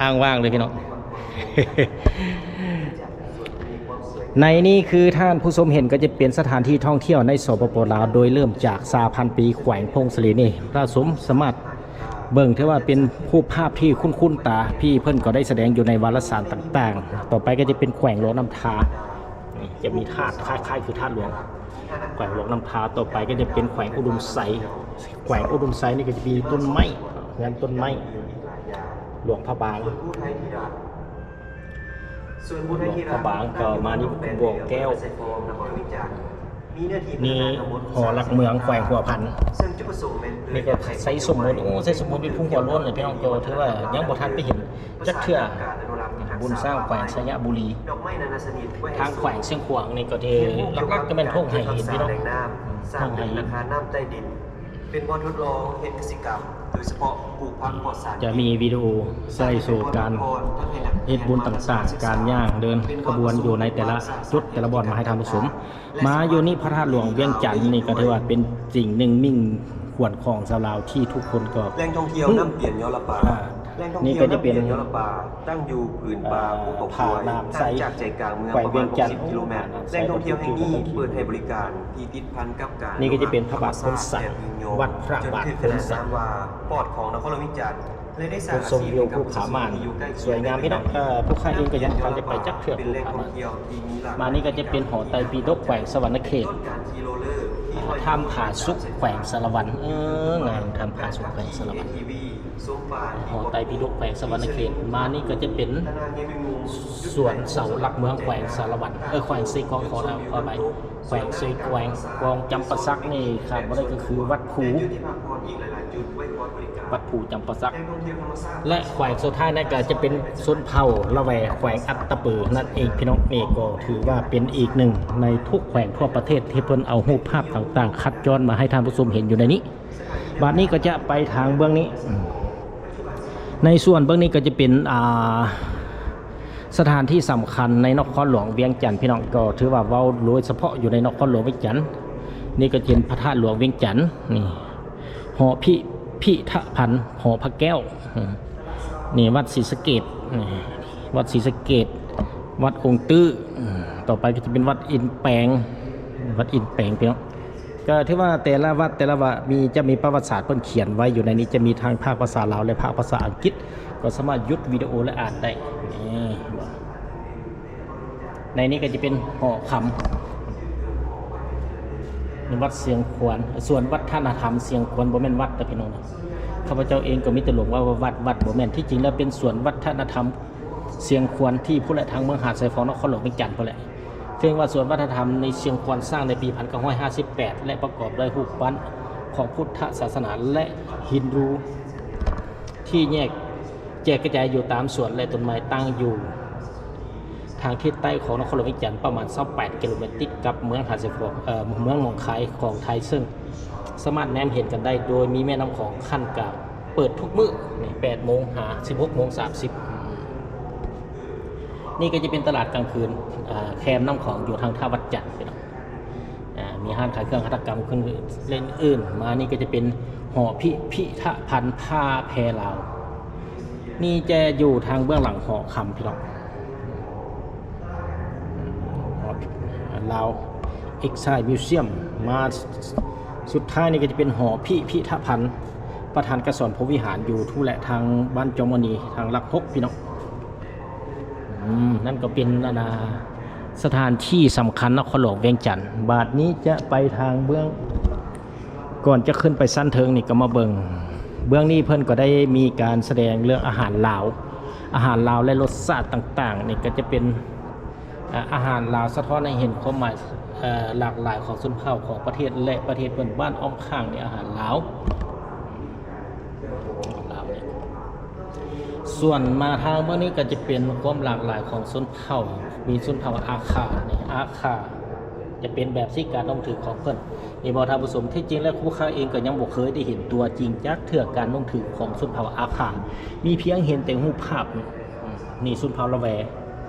ອ້າງວ່າງເລີຍພີ່ນ້ອງ. ໃນນີ້ຄືທ່ານຜູ້ຊົມເຫັນກໍຈະເປັນສະຖານທີ່ທ່ອງທ່ຽວໃນ ສປປ ລາວ ໂດຍເລີ່ມຈາກຊາວພັນປີແຂວງຜົ້ງສາລີນີ້ ທ່ານຜູ້ຊົມສາມາດເບິ່ງ ຖືວ່າເປັນຮູບພາບທີ່ຄຸ້ນໆຕາ ທີ່ເພິ່ນກໍໄດ້ສະແດງຢູ່ໃນວາລະສານຕ່າງໆ. ຕໍ່ໄປກໍຈະເປັນແຂວງຫຼວງນ້ຳທາ ນີ້ຈະມີທາດຄ້າຍໆຄືທາດຫຼວງ ແຂວງຫຼວງນ້ຳທາ. ຕໍ່ໄປກໍຈະເປັນແຂວງອຸດົມໄຊ ແຂວງອຸດົມໄຊນີ້ກໍຈະມີຕົ້ນໄມ້ ເຮືອນຕົ້ນໄມ້ ຫຼວງພະບາງ ຫຼວງພະບາງ ກໍມານີ້ບໍ່ແກ້ວ ນີ້ຫໍຫຼັກເມືອງແຂວງຫົວພັນ ນີ້ກໍໄຊສົມບູນ. ໂອ້ ໄຊສົມບູນເປັນພູຫົວໂລ້ນເລີຍ ພີ່ນ້ອງ ກໍຖືວ່າຍັງບໍ່ທັນໄປເຫັນ ຈັກເທື່ອ ບຸນຊ້າງແຂວງໄຊຍະບູລີ. ທາງແຂວງຊຽງຂວາງນີ້ກໍທີ່ຫຼັກໆກໍແມ່ນທົ່ງໄຫຫີນ ພີ່ນ້ອງ ທົ່ງໄຫຫີນ ເປັນບ່ອນທົດລອງເຮັດກະສິກຳ ໂດຍສະເພາະປູກຜັກປອດສານພິດ ຈະມີວິດີໂອສະໄລໂຊການເຮັດບຸນຕ່າງໆ ການຍ່າງເດີນຂະບວນຢູ່ໃນແຕ່ລະຈຸດແຕ່ລະບ່ອນມາໃຫ້ທ່ານຜູ້ຊົມ. ມາຢູ່ນີ້ພະທາດຫຼວງວຽງຈັນນີ້ກໍຖືວ່າເປັນສິ່ງໜຶ່ງມິ່ງຂວັນຂອງຊາວລາວທີ່ທຸກຄົນກໍ ແຫຼ່ງທ່ອງທ່ຽວນ້ຳປຽນຍໍລະປາ ອາ ແຫຼ່ງທ່ອງທ່ຽວນ້ຳປຽນຍໍລະປາ ຕັ້ງຢູ່ຜືນປ່າພູເຂົາຄວາຍ ຫ່າງຈາກໃຈກາງເມືອງປະມານຫົກສິບກິໂລແມັດ. ແຫຼ່ງທ່ອງທ່ຽວແຫ່ງນີ້ເປີດໃຫ້ບໍລິການທີ່ຕິດພັນກັບການ ນີ້ກໍຈະເປັນພະບາດໂພນສັກ ວັດພະບາດໂພນສັກ ປອດຂອງນະຄອນຫຼວງວຽງຈັນ ແລະ ໄດ້ສ້າງອາຊີບໃຫ້ກັບຜູ້ຊົມທີ່ຢູ່ໃກ້ຄຽງ ສວຍງາມ ພີ່ນ້ອງ. ເອີ ຜູ້ຂ້າເອງກໍຍັງບໍ່ທັນໄດ້ໄປຈັກເທື່ອ ມານີ້ກໍຈະເປັນຫໍໄຕປິດົກແຂວງສະຫວັນນະເຂດ ຖ້ຳຜາສຸກແຂວງສາລະວັນ ເອີ ງາມ ຖ້ຳຜາສຸກແຂວງສາລະວັນ ຫໍໄຕປິດົກແຂວງສະຫວັນນະເຂດ. ມານີ້ກໍຈະເປັນສວນເສົາຫຼັກເມືອງແຂວງສາລະວັນ ເອີ ແຂວງເຊກອງ ຂໍ ຂໍອະໄພ ແຂວງເຊກອງ. ກອງຈຳປາສັກນີ້ຂາດບໍ່ໄດ້ກໍຄືວັດພູ ວັດພູຈຳປາສັກ ແລະ ແຂວງສຸດທ້າຍນັ້ນກໍຈະເປັນຊົນເຜົ່າລະແວ ແຂວງອັດຕະປືນັ້ນເອງ ພີ່ນ້ອງ. ນີ້ກໍຖືວ່າເປັນອີກໜຶ່ງໃນທຸກແຂວງທົ່ວປະເທດທີ່ເພິ່ນເອົາຮູບພາບຕ່າງໆ ຄັດຈ້ອນມາໃຫ້ທ່ານຜູ້ຊົມເຫັນຢູ່ໃນນີ້. ບາດນີ້ກໍຈະໄປທາງເບື້ອງນີ້ ໃນສ່ວນເບື້ອງນີ້ກໍຈະເປັນ ອ່າ ສະຖານທີ່ສຳຄັນໃນນະຄອນຫຼວງວຽງຈັນ ພີ່ນ້ອງ ກໍຖືວ່າເວົ້າໂດຍສະເພາະຢູ່ໃນນະຄອນຫຼວງວຽງຈັນ. ນີ້ກໍຈະເປັນພະທາດຫຼວງວຽງຈັນ ນີ້ ຫໍພິພິທະພັນ ຫໍພະແກ້ວ ນີ້ວັດສີສະເກດ ນີ້ວັດສີສະເກດ ວັດອົງຕື້ ຕໍ່ໄປກໍຈະເປັນວັດອິນແປງ ວັດອິນແປງ ພີ່ນ້ອງ. ກໍຖືວ່າແຕ່ລະວັດແຕ່ລະວະມີ ຈະມີປະຫວັດສາດເພິ່ນຂຽນໄວ້ຢູ່ໃນນີ້ ຈະມີທັງພາກພາສາລາວ ແລະ ພາກພາສາອັງກິດ ກໍສາມາດຢຸດວິດີໂອ ແລະ ອ່ານໄດ້. ນີ້ ໃນນີ້ກໍຈະເປັນຫໍຄຳ ວັດຊຽງຂວາງ ສວນວັດທະນະທຳຊຽງຂວາງ ບໍ່ແມ່ນວັດເດີພີ່ນ້ອງ. ຂ້າພະເຈົ້າເອງກໍມີແຕ່ຫຼົງວ່າວັດ ວັດ ບໍ່ແມ່ນ ທີ່ຈິງແລ້ວເປັນສວນວັດທະນະທຳຊຽງຂວາງ ທີ່ພຸ້ນແຫຼະ ທາງເມືອງຫາດຊາຍຟອງ ນະຄອນຫຼວງວຽງຈັນພຸ້ນແຫຼະ. ເຖິງວ່າສວນວັດທະນະທຳໃນຊຽງຂວາງສ້າງໃນປີພັນເກົ້າຮ້ອຍຫ້າສິບແປດ ແລະ ປະກອບດ້ວຍຮູບປັ້ນຂອງພຸດທະສາສະໜາ ແລະ ຮິນດູ ທີ່ແຍກ ແຈກກະຈາຍຢູ່ຕາມສວນ ແລະ ຕົ້ນໄມ້ ຕັ້ງຢູ່ທາງທິດໃຕ້ຂອງນະຄອນຫຼວງວຽງຈັນ ປະມານຊາວແປດກິໂລແມັດ ຕິດກັບເມືອງຫາດຊາຍຟອງ ເອີ ເມືອງໜອງຄາຍຂອງໄທ ເຊິ່ງສາມາດແນມເຫັນກັນໄດ້ ໂດຍມີແມ່ນ້ຳຂອງຂັ້ນກາງ ເປີດທຸກມື້ ແປດໂມງຫາສິບຫົກໂມງສາມສິບ. ນີ້ກໍຈະເປັນຕະຫຼາດກາງຄືນ ເອີ ແຄມນ້ຳຂອງຢູ່ທາງທ່າວັດຈັນ ພີ່ນ້ອງ. ອ່າ ມີຮ້ານຂາຍເຄື່ອງຫັດຖະກຳ ເຄື່ອງເຫຼັ້ນອື່ນ. ມານີ້ກໍຈະເປັນຫໍພິພິທະພັນຜ້າແພລາວ ນີ້ຈະຢູ່ທາງເບື້ອງຫຼັງຫໍຄຳພີ່ນ້ອງ ລາວ Exile Museum ມາສຸດທ້າຍນີ້ກໍຈະເປັນຫໍພິພິທະພັນ ປະທານກະຊອນພົມວິຫານ ຢູ່ທຸແລະ ທາງບ້ານຈອມມະນີ ທາງຫຼັກຫົກ ພີ່ນ້ອງ. ອືມ ນັ້ນກໍເປັນ ອັນນ່າ ສະຖານທີ່ສຳຄັນນະຄອນຫຼວງວຽງຈັນ. ບາດນີ້ຈະໄປທາງເບື້ອງ ກ່ອນຈະຂຶ້ນໄປຊັ້ນເທິງນີ້ກໍມາເບິ່ງ ເບື້ອງນີ້ເພິ່ນກໍໄດ້ມີການສະແດງເລື່ອງອາຫານລາວ ອາຫານລາວ ແລະ ລົດຊາດຕ່າງໆ ນີ້ກໍຈະເປັນ ອາ ອາຫານລາວ ສະທ້ອນໃຫ້ເຫັນຄວາມໝາຍ ເອີ ຫຼາກຫຼາຍຂອງຊົນເຜົ່າຂອງປະເທດ ແລະ ປະເທດເພື່ອນບ້ານອ້ອມຂ້າງໃນອາຫານລາວ. ສ່ວນມາທາງເບື້ອງນີ້ກໍຈະເປັນຄວາມຫຼາກຫຼາຍຂອງຊົນເຜົ່າ ມີຊົນເຜົ່າອາຄານີ້ ອາຄາຈະເປັນແບບຊີ້ ການນຸ່ງຖືຂອງເພິ່ນ ນີ້ບໍ່ທ່ານຜູ້ຊົມ. ທີ່ຈິງແລ້ວ ຄູຄາເອງກໍຍັງບໍ່ເຄີຍໄດ້ເຫັນຕົວຈິງຈັກເທື່ອ ການນຸ່ງຖືຂອງຊົນເຜົ່າອາຄາ ມີພຽງເຫັນແຕ່ຮູບພາບ. ນີ້ຊົນເຜົ່າລະແວ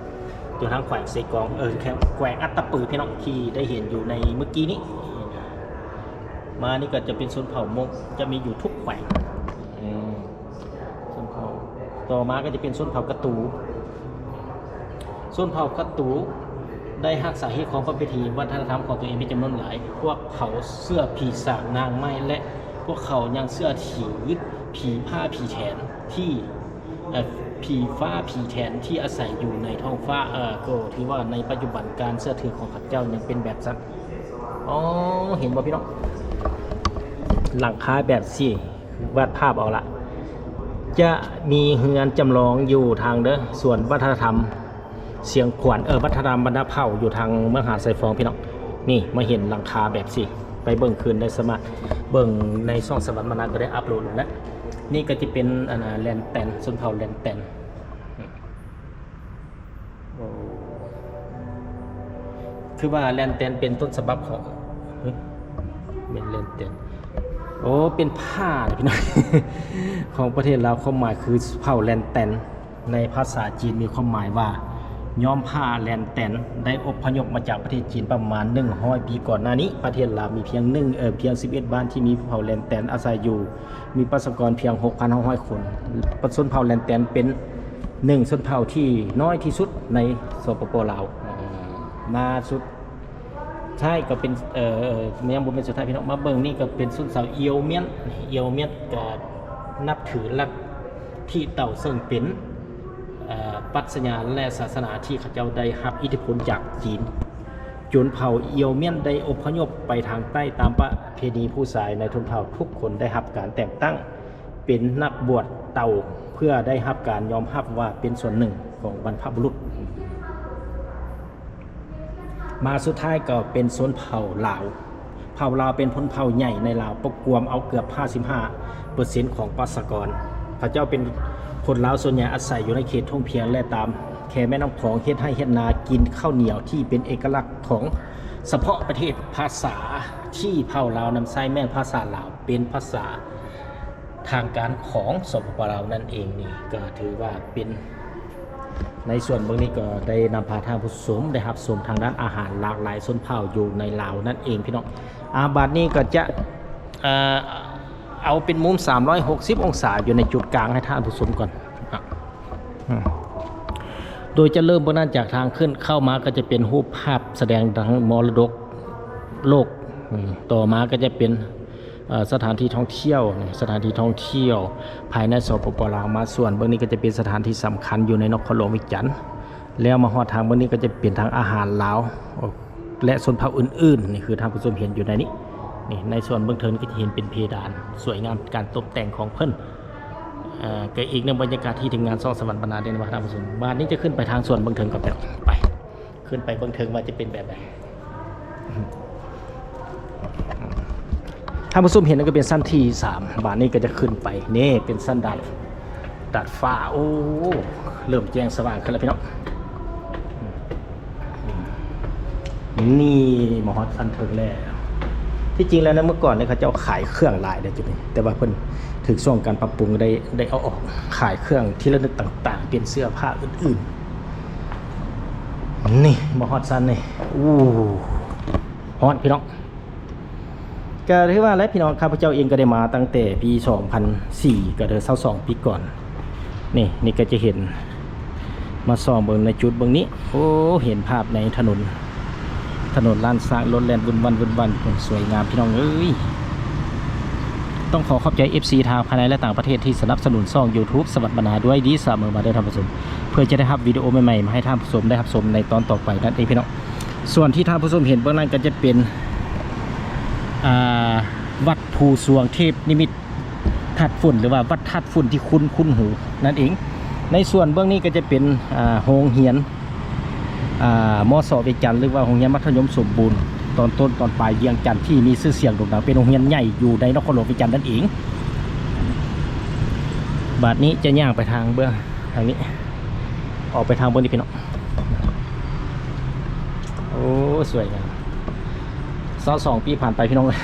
ຢູ່ທາງແຂວງເຊກອງ ເອີ ແຂວງ ແຂວງອັດຕະປື ພີ່ນ້ອງ ທີ່ໄດ້ເຫັນຢູ່ໃນມື້ກີ້ນີ້. ມານີ້ກໍຈະເປັນຊົນເຜົ່າມົ້ງ ຈະມີຢູ່ທຸກແຂວງ. ອືມ ຊົນເຜົ່າ ຕໍ່ມາກໍຈະເປັນຊົນເຜົ່າກະຕູ. ຊົນເຜົ່າກະຕູໄດ້ຮັກສາຮີດຄອງປະເພນີວັດທະນະທຳຂອງຕົວເອງເປັນຈຳນວນຫຼາຍ. ພວກເຂົາເຊື່ອຜີສາງນາງໄມ້ ແລະ ພວກເຂົາຍັງເຊື່ອຖືຜີຜ້າຜີແຖນທີ່ ເອີ ຜີຟ້າຜີແຖນທີ່ອາໄສຢູ່ໃນທ້ອງຟ້າ. ເອີ ກໍຖືວ່າໃນປັດຈຸບັນການເຊື່ອຖືຂອງເຂົາເຈົ້າຍັງເປັນແບບນັ້ນ. ອໍ ເຫັນບໍ່ພີ່ນ້ອງ? ຫຼັງຄາແບບຊີ້ ວາດພາບເອົາລະ ຈະມີເຮືອນຈຳລອງຢູ່ທາງເດີ ສວນວັດທະນະທຳຊຽງຂວັນ ເອີ ວັດທະນະທຳບັນດາເຜົ່າຢູ່ທາງເມືອງຫາດຊາຍຟອງ ພີ່ນ້ອງ. ນີ້ມາເຫັນຫຼັງຄາແບບຊີ້ ໄປເບິ່ງຄືນໄດ້ ສາມາດເບິ່ງໃນຊ່ອງສະຫວັນມານາ ກໍໄດ້ອັບໂຫຼດລົງແລ້ວ. ນີ້ກໍຈະເປັນ ອັນນ່າ ແລນແຕນ ຊົນເຜົ່າແລນແຕນ. ໂອ້ ຄືວ່າແລນແຕນເປັນຕົ້ນສະບັບຂອງ ເອີ ແມ່ນແລນແຕນ ໂອ້ ເປັນຜ້ານະພີ່ນ້ອງ ຂອງປະເທດລາວ. ຄວາມໝາຍຄືເຜົ່າແລນແຕນ ໃນພາສາຈີນມີຄວາມໝາຍວ່າ ຍ້ອມຜ້າແລນແຕນ ໄດ້ອົບພະຍົບມາຈາກປະເທດຈີນປະມານໜຶ່ງຮ້ອຍປີກ່ອນໜ້ານີ້. ປະເທດລາວມີພຽງໜຶ່ງ ເອີ ພຽງສິບເອັດບ້ານທີ່ມີເຜົ່າແລນແຕນອາໄສຢູ່. ມີປະຊາກອນພຽງຫົກພັນຫ້າຮ້ອຍຄົນ. ປະ ຊົນເຜົ່າແລນແຕນເປັນໜຶ່ງຊົນເຜົ່າທີ່ນ້ອຍທີ່ສຸດໃນ ສປປ ລາວ. ມາສຸດທ້າຍກໍເປັນ ເອີ ຍັງບໍ່ແມ່ນສຸດທ້າຍພີ່ນ້ອງ ມາເບິ່ງນີ້ກໍເປັນຊົນຊາວອຽວມຽນ. ອຽວມຽນກໍນັບຖືລັດທິເຕົາ ເຊິ່ງເປັນ ເອີ ປັດຊະຍາ ແລະ ສາສະໜາທີ່ເຂົາເຈົ້າໄດ້ຮັບອິດທິພົນຈາກຈີນ. ຊົນເຜົ່າອຽວມຽນໄດ້ອົບພະຍົບໄປທາງໃຕ້ຕາມປະເພນີຜູ້ຊາຍໃນຊົນເຜົ່າທຸກຄົນໄດ້ຮັບການແຕ່ງຕັ້ງເປັນນັກບວດເຕົ່າ ເພື່ອໄດ້ຮັບການຍອມຮັບວ່າເປັນສ່ວນໜຶ່ງຂອງບັນພະບຸລຸດ. ມາສຸດທ້າຍກໍເປັນຊົນເຜົ່າລາວ. ເຜົ່າລາວເປັນຊົນເຜົ່າໃຫຍ່ໃນລາວ ປະກວມເອົາເກືອບຫ້າສິບຫ້າເປີເຊັນຂອງປະຊາກອນ. ເຂົາເຈົ້າເປັນຄົນລາວສ່ວນໃຫຍ່ອາໄສຢູ່ໃນເຂດທົ່ງພຽງ ແລະ ຕາມແຄແມ່ນ້ຳຂອງ ເຮັດໄຮ່ເຮັດນາ ກິນເຂົ້າໜຽວທີ່ເປັນເອກະລັກຂອງສະເພາະປະເທດ. ພາສາທີ່ເຜົ່າລາວນຳໃຊ້ແມ່ນພາສາລາວ ເປັນພາສາທາງການຂອງ ສປປ ລາວ ນັ້ນເອງ. ນີ້ກໍຖືວ່າເປັນ ໃນສ່ວນເບິ່ງນີ້ກໍໄດ້ນຳພາທ່ານຜູ້ຊົມໄດ້ຮັບຊົມທາງດ້ານອາຫານຫຼາກຫຼາຍຊົນເຜົ່າຢູ່ໃນລາວນັ້ນເອງພີ່ນ້ອງ. ອາ ບາດນີ້ກໍຈະ ເອີ ເອົາເປັນມຸມສາມຮ້ອຍຫົກສິບອົງສາຢູ່ໃນຈຸດກາງໃຫ້ທ່ານຜູ້ຊົມກ່ອນ. ອາ ອືມ ໂດຍຈະເລີ່ມເບິ່ງນັ້ນຈາກທາງຂຶ້ນເຂົ້າມາ ກໍຈະເປັນຮູບພາບສະແດງທາງມໍລະດົກໂລກ. ອືມ ຕໍ່ມາກໍຈະເປັນ ເອີ ສະຖານທີ່ທ່ອງທ່ຽວ ສະຖານທີ່ທ່ອງທ່ຽວພາຍໃນ ສປປ ລາວ. ມາສ່ວນເບື້ອງນີ້ກໍຈະເປັນສະຖານທີ່ສຳຄັນຢູ່ໃນນະຄອນຫຼວງວຽງຈັນ ແລ້ວມາຮອດທາງເບື້ອງນີ້ກໍຈະເປັນທາງອາຫານລາວ ແລະ ຊົນເຜົ່າອື່ນໆ. ນີ້ຄືທ່ານຜູ້ຊົມເຫັນຢູ່ໃນນີ້ ນີ້ໃນສ່ວນເບື້ອງເທິງນີ້ກໍຈະເຫັນເປັນເພດານສວຍງາມ ການຕົບແຕ່ງຂອງເພິ່ນ. ເອີ ກໍອີກໜຶ່ງບັນຍາກາດທີ່ທີມງານຊ່ອງສະຫວັນບັນນາໄດ້ນຳພາທ່ານຜູ້ຊົມ. ບາດນີ້ຈະຂຶ້ນໄປທາງສ່ວນເບື້ອງເທິງກັນໄປ ໄປ ຂຶ້ນໄປເບິ່ງເທິງວ່າຈະເປັນແບບໃດ. ທ່ານຜູ້ຊົມເຫັນນັ້ນກໍເປັນຊັ້ນທີສາມ ບາດນີ້ກໍຈະຂຶ້ນໄປ ນີ້ເປັນຊັ້ນດາດ ດາດຟ້າ. ໂອ້ ເລີ່ມແຈ້ງສະຫວ່າງຂຶ້ນແລ້ວພີ່ນ້ອງ. ນີ້ມາຮອດຊັ້ນເທິງແລ້ວ. ທີ່ຈິງແລ້ວໃນເມື່ອກ່ອນນີ້ເຂົາເຈົ້າຂາຍເຄື່ອງຫຼາຍເດ້ຈຸດນີ້ ແຕ່ວ່າເພິ່ນຖືກຊ່ວງການປັບປຸງໄດ້ ໄດ້ເອົາອອກ ຂາຍເຄື່ອງທີ່ລະນຶກຕ່າງໆ ເປັນເສື້ອຜ້າອື່ນໆ. ນີ້ມາຮອດຊັ້ນນີ້ ໂອ້ ຮ້ອນພີ່ນ້ອງ. ກໍຖືວ່າແຫຼະພີ່ນ້ອງ ຂ້າພະເຈົ້າເອງກໍໄດ້ມາຕັ້ງແຕ່ປີສອງພັນສີ່ ກໍໄດ້ຊາວສອງປີກ່ອນ. ນີ້ ນີ້ກໍຈະເຫັນ ມາສ່ອງເບິ່ງໃນຈຸດເບິ່ງນີ້ ໂອ້ ເຫັນພາບໃນຖະໜົນ ຖະໜົນລ້ານຊ້າງ ລົດແລ່ນວຸ່ນວັນ ວຸ່ນວັນ ສວຍງາມພີ່ນ້ອງເອີຍ. ຕ້ອງຂໍຂອບໃຈເອັຟຊີທາງພາຍໃນ ແລະ ຕ່າງປະເທດທີ່ສະໜັບສະໜູນຊ່ອງຢູທູບສະຫວັດບັນນາດ້ວຍດີສະເໝີມາເດີທ່ານຜູ້ຊົມ ເພື່ອຈະໄດ້ຮັບວິດີໂອໃໝ່ໆ ມາໃຫ້ທ່ານຜູ້ຊົມໄດ້ຮັບຊົມໃນຕອນຕໍ່ໄປນັ້ນເອງພີ່ນ້ອງ. ສ່ວນທີ່ທ່ານຜູ້ຊົມເຫັນເບື້ອງນັ້ນກໍຈະເປັນ ອ່າ ວັດພູສວງເທບນິມິດ ທາດຝຸ່ນ ຫຼືວ່າວັດທາດຝຸ່ນທີ່ຄຸ້ນ ຄຸ້ນຫູນັ້ນເອງ. ໃນສ່ວນເບື້ອງນີ້ກໍຈະເປັນ ອ່າ ໂຮງຮຽນ ອ່າ ມສ ວຽງຈັນ ຫຼືວ່າໂຮງຮຽນມັດທະຍົມສົມບູນຕອນຕົ້ນຕອນປາຍວຽງຈັນ ທີ່ມີຊື່ສຽງໂດ່ງດັງ ເປັນໂຮງຮຽນໃຫຍ່ຢູ່ໃນນະຄອນຫຼວງວຽງຈັນນັ້ນເອງ. ບາດນີ້ຈະຍ່າງໄປທາງເບື້ອງ ທາງນີ້ ອອກໄປທາງເບື້ອງນີ້ພີ່ນ້ອງ. ໂອ້ ສວຍງາມ ຊາວສອງປີຜ່ານໄປພີ່ນ້ອງເອີຍ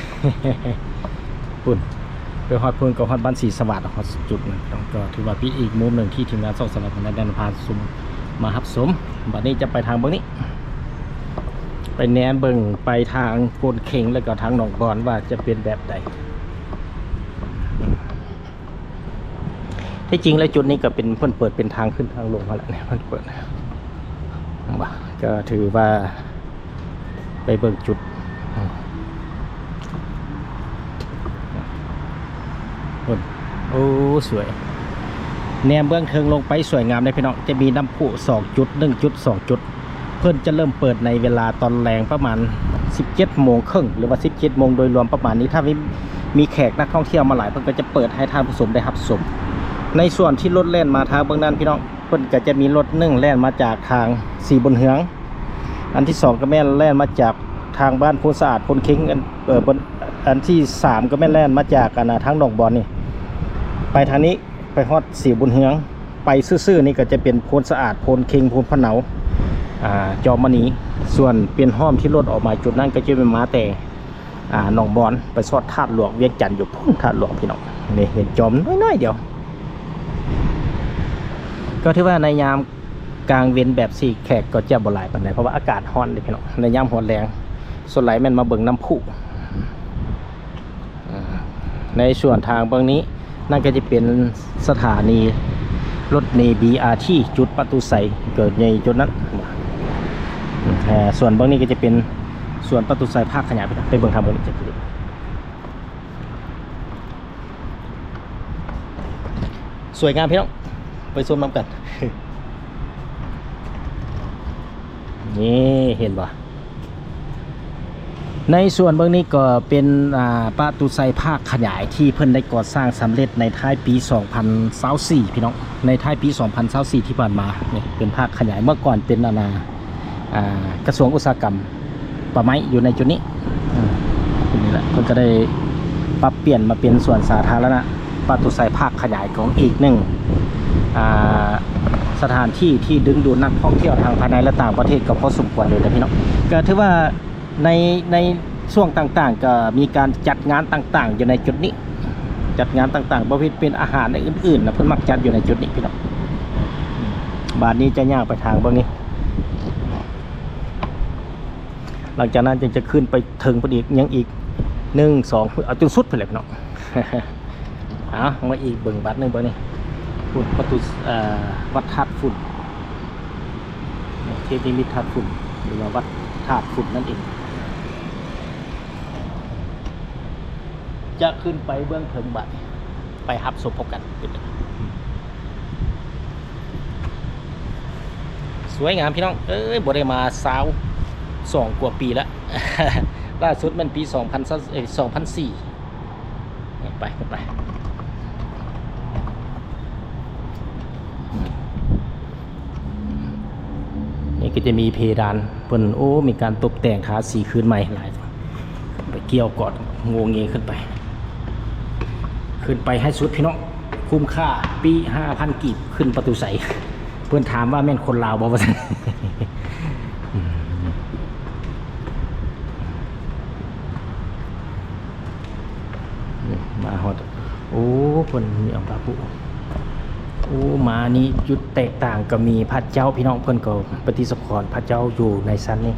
ພຸ້ນ ໄປຮອດພຸ້ນກໍຮອດບ້ານສີສະຫວາດ ຮອດຈຸດນັ້ນ ກໍຖືວ່າເປັນອີກມຸມໜຶ່ງທີ່ທີມງານຊ່ອງສະຫວັດບັນນາໄດ້ນຳພາຊົມ ມາຮັບຊົມ. ບາດນີ້ຈະໄປທາງເບື້ອງນີ້ ໄປແນມເບິ່ງໄປທາງໂພນເຄັງ ແລ້ວກໍທາງໜອງບອນວ່າຈະເປັນແບບໃດ. ທີ່ຈິງແລ້ວຈຸດນີ້ກໍເປັນ ເພິ່ນເປີດເປັນທາງຂຶ້ນທາງລົງຫັ້ນແຫຼະ ເພິ່ນເປີດ ເຫັນບໍ່ ກໍຖືວ່າໄປເບິ່ງຈຸດ ພຸ້ນ ໂອ້ ສວຍ ແນມເບື້ອງເທິງລົງໄປສວຍງາມເດ້ພີ່ນ້ອງ. ຈະມີນ້ຳພຸສອງຈຸດ ໜຶ່ງຈຸດ ສອງຈຸດ ເພິ່ນຈະເລີ່ມເປີດໃນເວລາຕອນແລງປະມານສິບເຈັດໂມງເຄິ່ງ ຫຼືວ່າສິບເຈັດໂມງໂດຍລວມປະມານນີ້. ຖ້າມີ ມີແຂກນັກທ່ອງທ່ຽວມາຫຼາຍ ເພິ່ນກໍຈະເປີດໃຫ້ທ່ານຜູ້ຊົມໄດ້ຮັບຊົມ. ໃນສ່ວນທີ່ລົດແລ່ນມາທາງເບື້ອງນັ້ນພີ່ນ້ອງ ເພິ່ນກໍຈະມີລົດໜຶ່ງແລ່ນມາຈາກທາງສີບຸນເຮືອງ ອັນທີສອງກໍແມ່ນແລ່ນມາຈາກທາງບ້ານໂພນສະອາດ ໂພນເຄັງ ອັນ ເອີ ອັນທີສາມກໍແມ່ນແລ່ນມາຈາກ ອັນ ທາງໜອງບອນນີ້ ໄປທາງນີ້ ໄປຮອດສີບຸນເຮືອງ ໄປຊື່ໆນີ້ກໍຈະເປັນໂພນສະອາດ ໂພນເຄັງ ໂພນພະເນົາ ອ່າ ຈອມມະນີ. ສ່ວນເປັນຮ່ອມທີ່ລົດອອກມາຈຸດນັ້ນກໍຈະເປັນມາແຕ່ ອ່າ ໜອງບອນ ໄປຊອດທາດຫຼວງວຽງຈັນຢູ່ພຸ້ນ ທາດຫຼວງພີ່ນ້ອງ. ນີ້ເຫັນຈອມນ້ອຍໆດຽວ ກໍຖືວ່າໃນຍາມກາງເວັນແບບຊີ້ແຂກກໍຈະບໍ່ຫຼາຍປານໃດ ເພາະວ່າອາກາດຮ້ອນເດ້ພີ່ນ້ອງ. ໃນຍາມຮອນແລງ ສ່ວນຫຼາຍແມ່ນມາເບິ່ງນ້ຳພຸ. ໃນສ່ວນທາງເບື້ອງນີ້ ນັ້ນກໍຈະເປັນສະຖານີລົດເມບີອາທີ ຈຸດປະຕູໄຊ ເກີດໃນຈຸດນັ້ນ. ສ່ວນເບື້ອງນີ້ກໍຈະເປັນສວນປະຕູໄຊພາກຂະຫຍາຍ ໄປເບິ່ງທາງເບື້ອງນີ້ ສວຍງາມພີ່ນ້ອງ ໄປຊົມນຳກັນ. ນີ້ເຫັນບໍ່ ໃນສ່ວນເບື້ອງນີ້ກໍເປັນ ອ່າ ປະຕູໄຊພາກຂະຫຍາຍທີ່ເພິ່ນໄດ້ກໍ່ສ້າງສຳເລັດໃນທ້າຍປີສອງພັນຊາວສີ່ ພີ່ນ້ອງ ໃນທ້າຍປີສອງພັນຊາວສີ່ທີ່ຜ່ານມາ. ນີ້ເປັນພາກຂະຫຍາຍ ເມື່ອກ່ອນເປັນ ອັນນ່າ ອ່າ ກະຊວງອຸດສາຫະກຳປ່າໄມ້ຢູ່ໃນຈຸດນີ້. ອືມ ຈຸດນີ້ແຫຼະ ເພິ່ນກໍໄດ້ປັບປ່ຽນມາເປັນສວນສາທາລະນະ ປະຕູໄຊພາກຂະຫຍາຍ ຂອງອີກໜຶ່ງ ອ່າ ສະຖານທີ່ທີ່ດຶງດູດນັກທ່ອງທ່ຽວທັງພາຍໃນ ແລະ ຕ່າງປະເທດກໍພໍສົມຄວນຢູ່ເດ້ພີ່ນ້ອງ. ກໍຖືວ່າໃນ ໃນຊ່ວງຕ່າງໆ ກໍມີການຈັດງານຕ່າງໆຢູ່ໃນຈຸດນີ້ ຈັດງານຕ່າງໆ ບໍ່ວ່າເປັນອາຫານ ແລະ ອື່ນໆນະ ເພິ່ນມັກຈັດຢູ່ໃນຈຸດນີ້ພີ່ນ້ອງ. ບາດນີ້ຈະຍ່າງໄປທາງເບື້ອງນີ້ ຫຼັງຈາກນັ້ນຈຶ່ງຈະຂຶ້ນໄປເທິງພຸ້ນອີກ ຍັງອີກ ໜຶ່ງ ສອງ ເອົາຈົນສຸດພຸ້ນແຫຼະພີ່ນ້ອງ. ເອົາ ມາອີກເບິ່ງບາດໜຶ່ງ ເບິ່ງນີ້ ພຸ້ນປະຕູ ເອີ ວັດທາດຝຸ່ນ ເທບນິມິດທາດຝຸ່ນ ຫຼືວ່າວັດທາດຝຸ່ນນັ້ນເອງ. ຈະຂຶ້ນໄປເບື້ອງເທິງບາດນີ້ ໄປຮັບຊົມພ້ອມກັນ. ສວຍງາມພີ່ນ້ອງເອີຍ ບໍ່ໄດ້ມາຊາວສອງກວ່າປີລະ ລ່າສຸດແມ່ນປີສອງພັນ ເອີ ສອງພັນສີ່. ໄປ ຂຶ້ນໄປ ນີ້ກໍຈະມີເພດານເພິ່ນ ໂອ້ ມີການຕົບແຕ່ງທາສີຄືນໃໝ່ຫຼາຍ ໄປກ່ຽວກອດໂງເງຂຶ້ນໄປ ຂຶ້ນໄປໃຫ້ສຸດພີ່ນ້ອງ. ຄຸ້ມຄ່າ ປີ ຫ້າພັນກີບ ຂຶ້ນປະຕູໄຊ. ເພິ່ນຖາມວ່າແມ່ນຄົນລາວບໍ່ ວ່າຊັ້ນ. ມາຮອດ ໂອ້ ເພິ່ນມີອັງກາປຸ ໂອ້ ມານີ້ຈຸດແຕກຕ່າງກໍມີພະເຈົ້າ ພີ່ນ້ອງ ເພິ່ນກໍປະຕິສະຖານພະເຈົ້າຢູ່ໃນຊັ້ນນີ້.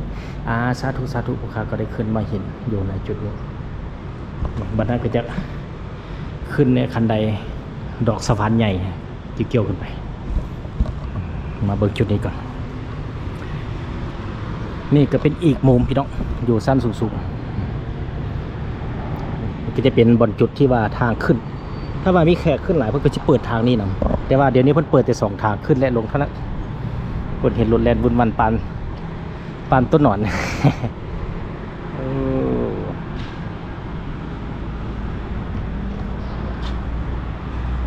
ອາ ສາທຸ ສາທຸ ພວກຂ້າກໍໄດ້ຂຶ້ນມາເຫັນຢູ່ໃນຈຸດນີ້. ບັດນັ້ນກໍຈະຂຶ້ນໃນຄັນໄດດອກສະຫວານໃຫຍ່ ຈະກ່ຽວຂຶ້ນໄປ. ມາເບິ່ງຈຸດນີ້ກ່ອນ. ນີ້ກໍເປັນອີກມຸມພີ່ນ້ອງ ຢູ່ຊັ້ນສູງໆ ກໍຈະເປັນບ່ອນຈຸດທີ່ວ່າທາງຂຶ້ນ. ຖ້າວ່າມີແຂກຂຶ້ນຫຼາຍ ເພິ່ນກໍຊິເປີດທາງນີ້ນຳ, ແຕ່ວ່າດຽວນີ້ເພິ່ນເປີດແຕ່ສອງທາງ ຂຶ້ນ ແລະ ລົງເທົ່ານັ້ນ. ເພິ່ນເຫັນລົດແລ່ນວຸ່ນວານປານ ປານຕົ້ນໜອນ. ເອີ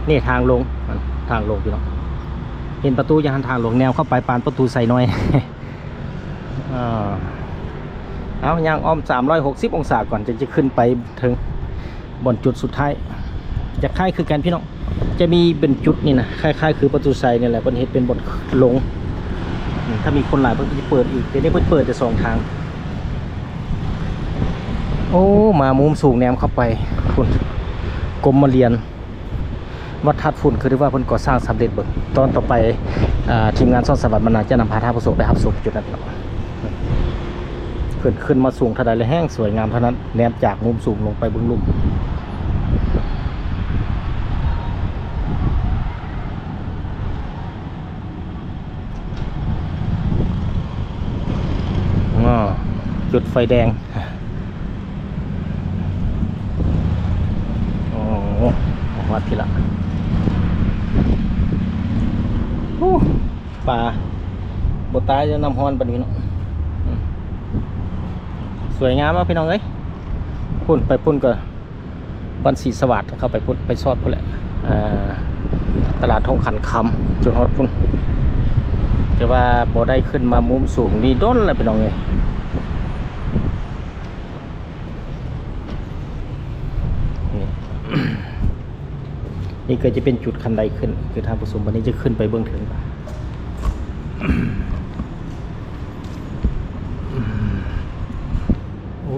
ນີ້ທາງລົງ ທາງລົງພີ່ນ້ອງ. ເຫັນປະຕູຢູ່ຫັ້ນ ທາງລົງ ແນມເຂົ້າໄປປານປະຕູໄຊນ້ອຍ. ເອີ ເອົາ ຍ່າງອ້ອມສາມຮ້ອຍຫົກສິບອົງສາກ່ອນ ຈຶ່ງຈະຂຶ້ນໄປເຖິງບ່ອນຈຸດສຸດທ້າຍ. ຈະຄ້າຍຄືກັນພີ່ນ້ອງ ຈະມີເປັນຈຸດນີ້ນະ ຄ້າຍໆຄືປະຕູໄຊນີ້ແຫຼະ ເພິ່ນເຮັດເປັນບ່ອນລົງ. ອືມ ຖ້າມີຄົນຫຼາຍເພິ່ນກໍຈະເປີດອີກ, ດຽວນີ້ເພິ່ນເປີດແຕ່ສອງທາງ. ໂອ້ ມາມຸມສູງແນມເຂົ້າໄປພຸ້ນ ກົມມະລຽນ ວັດທາດຝຸ່ນ ຄືຖືວ່າເພິ່ນກໍ່ສ້າງສຳເລັດເບິ່ງ. ຕອນຕໍ່ໄປ ອ່າ ທີມງານຊ່ອງສະຫວັດບັນນາຈະນຳພາທ່ານຜູ້ຊົມໄປຮັບຊົມຈຸດນັ້ນເນາະ. ເພິ່ນຂຶ້ນມາສູງເທົ່າໃດແລ້ວແຮ່ງສວຍງາມເທົ່ານັ້ນ ແນມຈາກມຸມສູງລົງໄປເບິ່ງລຸ່ມ. ອໍ ຈຸດໄຟແດງ. ໂອ້ ຮອດພີ້ລະ. ໂອ້ ປາບໍ່ຕາຍຍ້ອນນ້ຳຮ້ອນປານນີ້ເນາະ. ອືມ ສວຍງາມເນາະພີ່ນ້ອງເອີຍ. ພຸ້ນ ໄປພຸ້ນກໍ ບ້ານສີສະຫວາດ ເຂົ້າໄປພຸ້ນ ໄປຊອດພຸ້ນແຫຼະ. ເອີ ຕະຫຼາດທົ່ງຂັນຄຳ ຈົນຮອດພຸ້ນ. ແຕ່ວ່າບໍ່ໄດ້ຂຶ້ນມາມຸມສູງນີ້ດົນແລ້ວພີ່ນ້ອງເອີຍ. ນີ້ ນີ້ກໍຈະເປັນຈຸດຄັນໄດຂຶ້ນ ຄືທ່ານຜູ້ຊົມ ບັດນີ້ຈະຂຶ້ນໄປເບິ່ງເທິງ. ໂອ້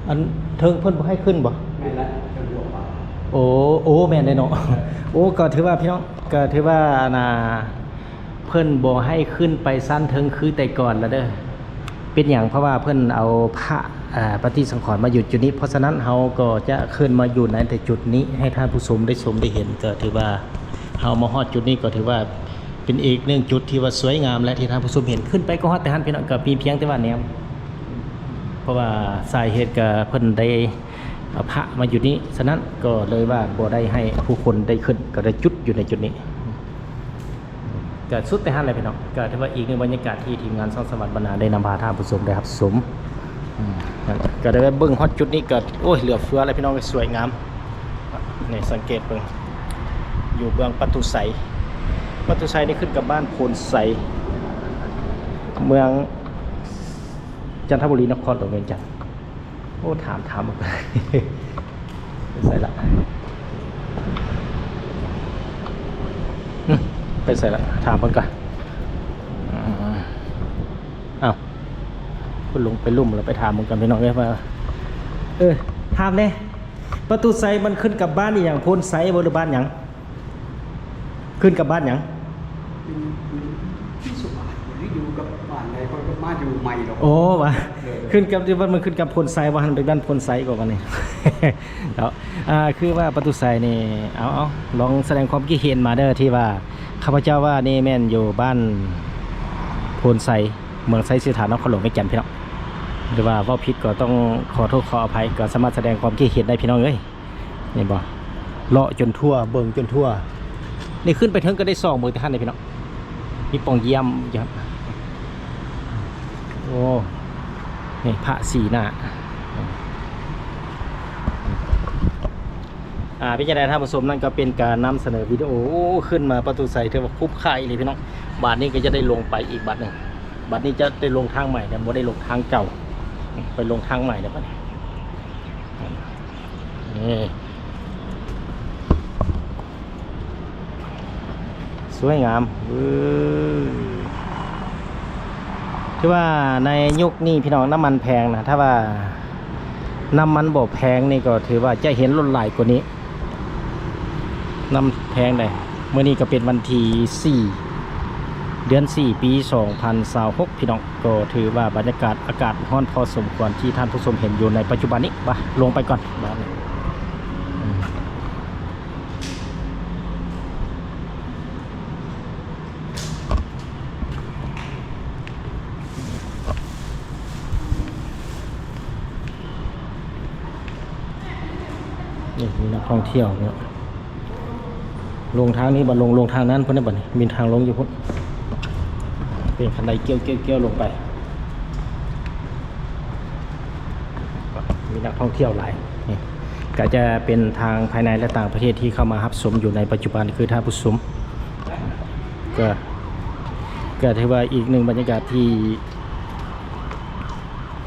ອັນເທິງເພິ່ນບໍ່ໃຫ້ຂຶ້ນບໍ່? ແມ່ນລະ ເທິງບໍ່ປາ. ໂອ້ ໂອ້ ແມ່ນເດ້ເນາະ. ໂອ້ ກໍຖືວ່າພີ່ນ້ອງ ກໍຖືວ່າ ອັນນ່າ ເພິ່ນບໍ່ໃຫ້ຂຶ້ນໄປຊັ້ນເທິງຄືແຕ່ກ່ອນລະເດີ. ເປັນຫຍັງ? ເພາະວ່າເພິ່ນເອົາພະ ເອີ ປະຕິສັງຂອນມາຢູ່ຈຸດນີ້, ເພາະສະນັ້ນເຮົາກໍຈະຂຶ້ນມາຢູ່ໃນແຕ່ຈຸດນີ້ໃຫ້ທ່ານຜູ້ຊົມໄດ້ຊົມໄດ້ເຫັນ. ກໍຖືວ່າເຮົາມາຮອດຈຸດນີ້ກໍຖືວ່າເປັນອີກໜຶ່ງຈຸດທີ່ວ່າສວຍງາມ ແລະ ທີ່ທ່ານຜູ້ຊົມເຫັນ. ຂຶ້ນໄປກໍຮອດແຕ່ຫັ້ນພີ່ນ້ອງ, ກໍມີພຽງແຕ່ວ່າແນມ ເພາະວ່າສາເຫດກໍເພິ່ນໄດ້ເອົາພະມາຢູ່ນີ້, ສະນັ້ນກໍເລີຍວ່າບໍ່ໄດ້ໃຫ້ຜູ້ຄົນໄດ້ຂຶ້ນ, ກໍໄດ້ຢຸດຢູ່ໃນຈຸດນີ້. ກະສຸດແຕ່ຫັ້ນແຫຼະພີ່ນ້ອງ, ກະຖືວ່າອີກໜຶ່ງບັນຍາກາດທີ່ທີມງານຊ່ອງສະຫວັດບັນນາໄດ້ນຳພາທ່ານຜູ້ຊົມໄດ້ຮັບຊົມ. ອືມ ກະໄດ້ເບິ່ງຮອດຈຸດນີ້ກະ ໂອ້ຍ ເຫຼືອເຟືອແລ້ວພີ່ນ້ອງ, ສວຍງາມ. ນີ້ສັງເກດເບິ່ງ ຢູ່ເບື້ອງປະຕູໄຊ, ປະຕູໄຊນີ້ຂຶ້ນກັບບ້ານໂພນໄຊ ເມືອງຈັນທະບູລີ ນະຄອນຫຼວງວຽງຈັນ. ໂອ້ ຖາມ ຖາມ ໄປໃສລະ? ອືມ ໄປໃສລະ? ຖາມເພິ່ນກ່ອນ. ອືມ ອ້າວ ເພິ່ນລົງໄປລຸ່ມແລ້ວ, ໄປຖາມເພິ່ນກ່ອນ ພີ່ນ້ອງເອີຍ ວ່າ ເອີ ຖາມແດ່ ປະຕູໄຊມັນຂຶ້ນກັບບ້ານອີ່ຫຍັງ? ໂພນໄຊບໍ່ ຫຼືບ້ານຫຍັງ? ຂຶ້ນກັບບ້ານຫຍັງ? ຢູ່ ຢູ່ທີ່ສຸພານ ຢູ່ກັບບ້ານໃດ ຂ້ອຍກໍມາຢູ່ໃໝ່ດອກ. ໂອ້ ວ່າ ເອີ ຂຶ້ນກັບ ທີ່ວ່າມັນຂຶ້ນກັບໂພນໄຊບໍ່? ຫັ້ນເປັນບ້ານໂພນໄຊກໍວ່ານີ້. ເນາະ ອ່າ ຄືວ່າປະຕູໄຊນີ້ ເອົາ ເອົາ ລອງສະແດງຄວາມຄິດເຫັນມາເດີ ທີ່ວ່າຂ້າພະເຈົ້າວ່ານີ້ແມ່ນຢູ່ບ້ານໂພນໄຊ ເມືອງໄຊເສດຖາ ນະຄອນຫຼວງວຽງຈັນ ພີ່ນ້ອງ. ຫຼືວ່າເວົ້າຜິດກໍຕ້ອງຂໍໂທດຂໍອະໄພ, ກໍສາມາດສະແດງຄວາມຄິດເຫັນໄດ້ ພີ່ນ້ອງເອີຍ. ເຫັນບໍ່? ເລາະຈົນທົ່ວ ເບິ່ງຈົນທົ່ວ. ນີ້ຂຶ້ນໄປເທິງກໍໄດ້ສ່ອງເບິ່ງແຕ່ຫັ້ນເດ້ ພີ່ນ້ອງ. ມີປ່ອງຢ້ຽມຢູ່. ໂອ້ ນີ້ພະສີໜ້າ. ອ່າ ເປັນຈັ່ງໃດທ່ານຜູ້ຊົມ? ນັ້ນກໍເປັນການນຳສະເໜີວິດີໂອ. ໂອ້ ຂຶ້ນມາປະຕູໄຊ ຖືວ່າຄຸ້ມຄ່າອີ່ຫຼີ ພີ່ນ້ອງ. ບາດນີ້ກໍຈະໄດ້ລົງໄປອີກບາດໜຶ່ງ. ບາດນີ້ຈະໄດ້ລົງທາງໃໝ່ແລ້ວ, ບໍ່ໄດ້ລົງທາງເກົ່າ. ໄປລົງທາງໃໝ່ແລ້ວບາດນີ້. ນີ້ ສວຍງາມ. ເອີ ຖືວ່າໃນຍຸກນີ້ ພີ່ນ້ອງ, ນ້ຳມັນແພງນະ. ຖ້າວ່ານ້ຳມັນບໍ່ແພງນີ້ ກໍຖືວ່າຈະເຫັນລົດຫຼາຍກວ່ານີ້. ນ້ຳແພງໃດ໋. ມື້ນີ້ກໍເປັນວັນທີສີ່ ເດືອນສີ່ ປີສອງພັນຊາວຫົກ ພີ່ນ້ອງ. ກໍຖືວ່າບັນຍາກາດອາກາດຮ້ອນພໍສົມຄວນ ທີ່ທ່ານຜູ້ຊົມເຫັນຢູ່ໃນປັດຈຸບັນນີ້. ມາ ລົງໄປກ່ອນບາດນີ້. ອືມ. ນີ້ມີນັກທ່ອງທ່ຽວເນາະ ລົງທາງນີ້ ບໍ່ລົງ ລົງທາງນັ້ນພຸ້ນນະ ບັດນີ້ມີທາງລົງຢູ່ພຸ້ນ ເປັນຄັນໄດກ້ຽວໆໆລົງໄປ ມີນັກທ່ອງທ່ຽວຫຼາຍ. ນີ້ກະຈະເປັນທາງພາຍໃນ ແລະ ຕ່າງປະເທດທີ່ເຂົ້າມາຮັບຊົມຢູ່ໃນປັດຈຸບັນ ຄືທ່ານຜູ້ຊົມ ກະ ກະຖືວ່າອີກໜຶ່ງບັນຍາກາດທີ່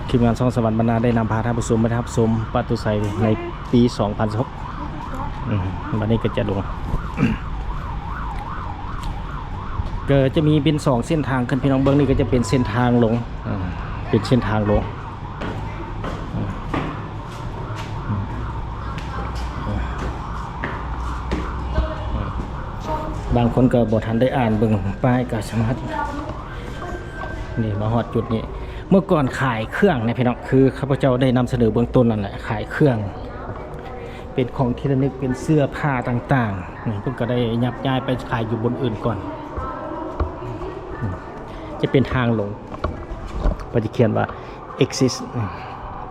ທີມງານຊ່ອງສະຫວັນບັນນາໄດ້ນຳພາທ່ານຜູ້ຊົມມາຮັບຊົມປະຕູໄຊໃນປີສອງພັນສິບຫົກ ອືມ ບັດນີ້ກໍຈະລົງ ກໍຈະມີເປັນສອງເສັ້ນທາງຂຶ້ນ ພີ່ນ້ອງເບິ່ງ ນີ້ກໍຈະເປັນເສັ້ນທາງລົງ ອືມ ເປັນເສັ້ນທາງລົງ ອືມ ບາງຄົນກໍບໍ່ທັນໄດ້ອ່ານເບິ່ງປ້າຍ ກໍສາມາດ ນີ້ມາຮອດຈຸດນີ້ ເມື່ອກ່ອນຂາຍເຄື່ອງນະພີ່ນ້ອງ ຄືຂ້າພະເຈົ້າໄດ້ນຳສະເໜີເບື້ອງຕົ້ນນັ້ນແຫຼະ ຂາຍເຄື່ອງ ເປັນຂອງທີ່ລະນຶກ ເປັນເສື້ອຜ້າຕ່າງໆ ນີ້ເພິ່ນກໍໄດ້ຍັບຍ້າຍໄປຂາຍຢູ່ບ່ອນອື່ນກ່ອນ ຈະເປັນທາງລົງ ເພິ່ນຈະຂຽນວ່າ exit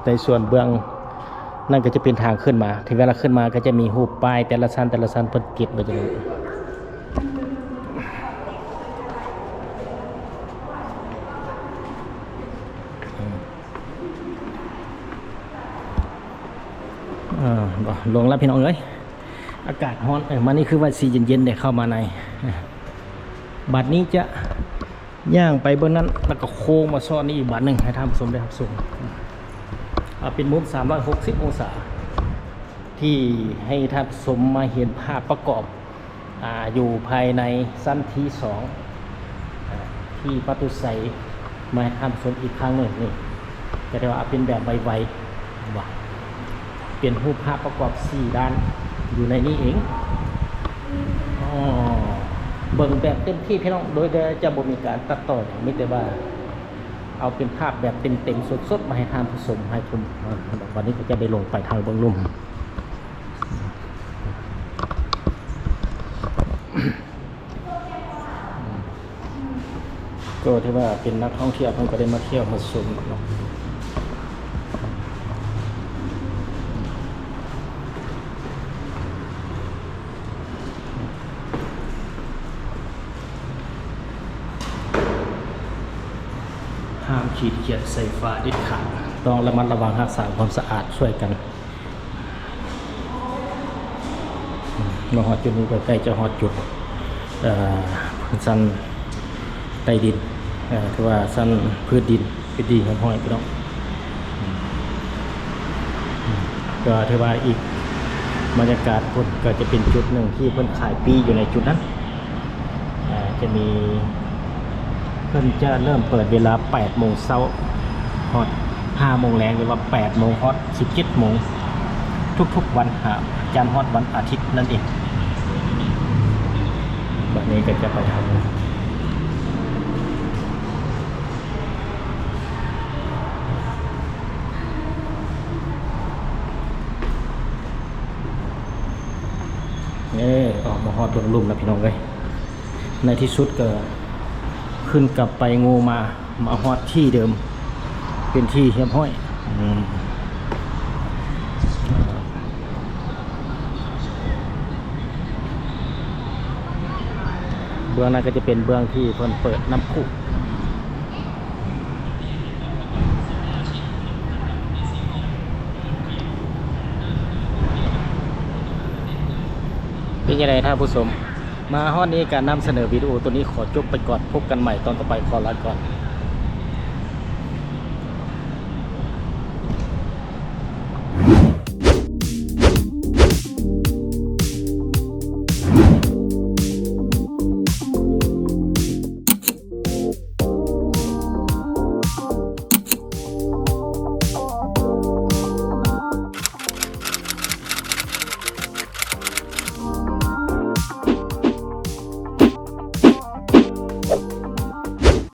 ໃນສ່ວນເບື້ອງນັ້ນກໍຈະເປັນທາງຂຶ້ນມາ ທີ່ເວລາຂຶ້ນມາກໍຈະມີຮູບປ້າຍແຕ່ລະຊັ້ນ ແຕ່ລະຊັ້ນ ເພິ່ນຕິດໄວ້ຢູ່ນີ້ ອືມ ເອີ ບໍ່ ລົງແລ້ວພີ່ນ້ອງເອີຍ ອາກາດຮ້ອນ ເອີ ມານີ້ຄືວ່າຊິເຢັນໆ ໄດ້ເຂົ້າມາໃນ ບັດນີ້ຈະຍ່າງໄປເບິ່ງນັ້ນ ແລ້ວກໍໂຄ້ງມາຊອດນີ້ອີກບາດໜຶ່ງ ໃຫ້ທ່ານຜູ້ຊົມໄດ້ຮັບຊົມ ເປັນມຸມສາມຮ້ອຍຫົກສິບອົງສາ ທີ່ໃຫ້ທ່ານຜູ້ຊົມມາເຫັນພາບປະກອບ ອາ ຢູ່ພາຍໃນຊັ້ນທີສອງ ອາ ທີ່ປະຕູໄຊ ມາໃຫ້ທ່ານຜູ້ຊົມອີກຄັ້ງໜຶ່ງ ນີ້ກໍໄດ້ວ່າເປັນແບບໄວໆ ວ່າເປັນຮູບພາບປະກອບສີ່ດ້ານຢູ່ໃນນີ້ເອງ ອໍ ເບິ່ງແບບເຕັມທີ່ພີ່ນ້ອງ ໂດຍຈະບໍ່ມີການຕັດຕໍ່ຫຍັງ ມີແຕ່ວ່າເອົາເປັນພາບແບບເຕັມໆ ສົດໆ ມາໃຫ້ທ່ານຜູ້ຊົມ ໃຫ້ຊົມ ວັນນີ້ກໍຈະໄດ້ລົງໄປທາງເບື້ອງລຸ່ມ. ກໍຖືວ່າເປັນນັກທ່ອງທ່ຽວ ເພິ່ນກໍໄດ້ມາທ່ຽວມາຊົມເນາະ ຫ້າມຂີດຂຽນໃສ່ຝາເດັດຂາດ ຕ້ອງລະມັດລະວັງຮັກສາຄວາມສະອາດຊ່ວຍກັນ. ມາຮອດຈຸດນີ້ກໍໃກ້ຈະຮອດຈຸດ ເອີ ຊັ້ນໃຕ້ດິນ ເອີ ຖືວ່າຊັ້ນພື້ນດິນເປັນທີ່ຮຽບຮ້ອຍພີ່ນ້ອງ ກໍຖືວ່າອີກບັນຍາກາດພຸ້ນ ກໍຈະເປັນຈຸດໜຶ່ງທີ່ເພິ່ນຂາຍປີ້ຢູ່ໃນຈຸດນັ້ນ. ອາ ຈະມີ ເພິ່ນຈະເລີ່ມເປີດເວລາແປດໂມງເຊົ້າ ຮອດຫ້າໂມງແລງ ຫຼືວ່າແປດໂມງຮອດສິບເຈັດໂມງ ທຸກໆວັນ ຫາ ຈັນຮອດວັນອາທິດນັ້ນເອງ. ບັດນີ້ກໍຈະໄປທາງ ເອີ ອອກມາຮອດເບື້ອງລຸ່ມແລ້ວພີ່ນ້ອງເອີຍ. ໃນທີ່ສຸດກໍຂຶ້ນກັບໄປໂງ່ມາ ມາຮອດທີ່ເດີມ ເປັນທີ່ຮຽບຮ້ອຍ. ອືມ ເບື້ອງນັ້ນກໍຈະເປັນເບື້ອງທີ່ເພິ່ນເປີດນ້ຳພຸ. ເປັນຈັ່ງໃດທ່ານຜູ້ຊົມ? ມາຮອດນີ້ການນຳສະເໜີວິດີໂອໂຕນີ້ຂໍຈົບໄປກ່ອນ. ພົບກັນໃໝ່ຕອນຕໍ່ໄປ. ຂໍລາກ່ອນ.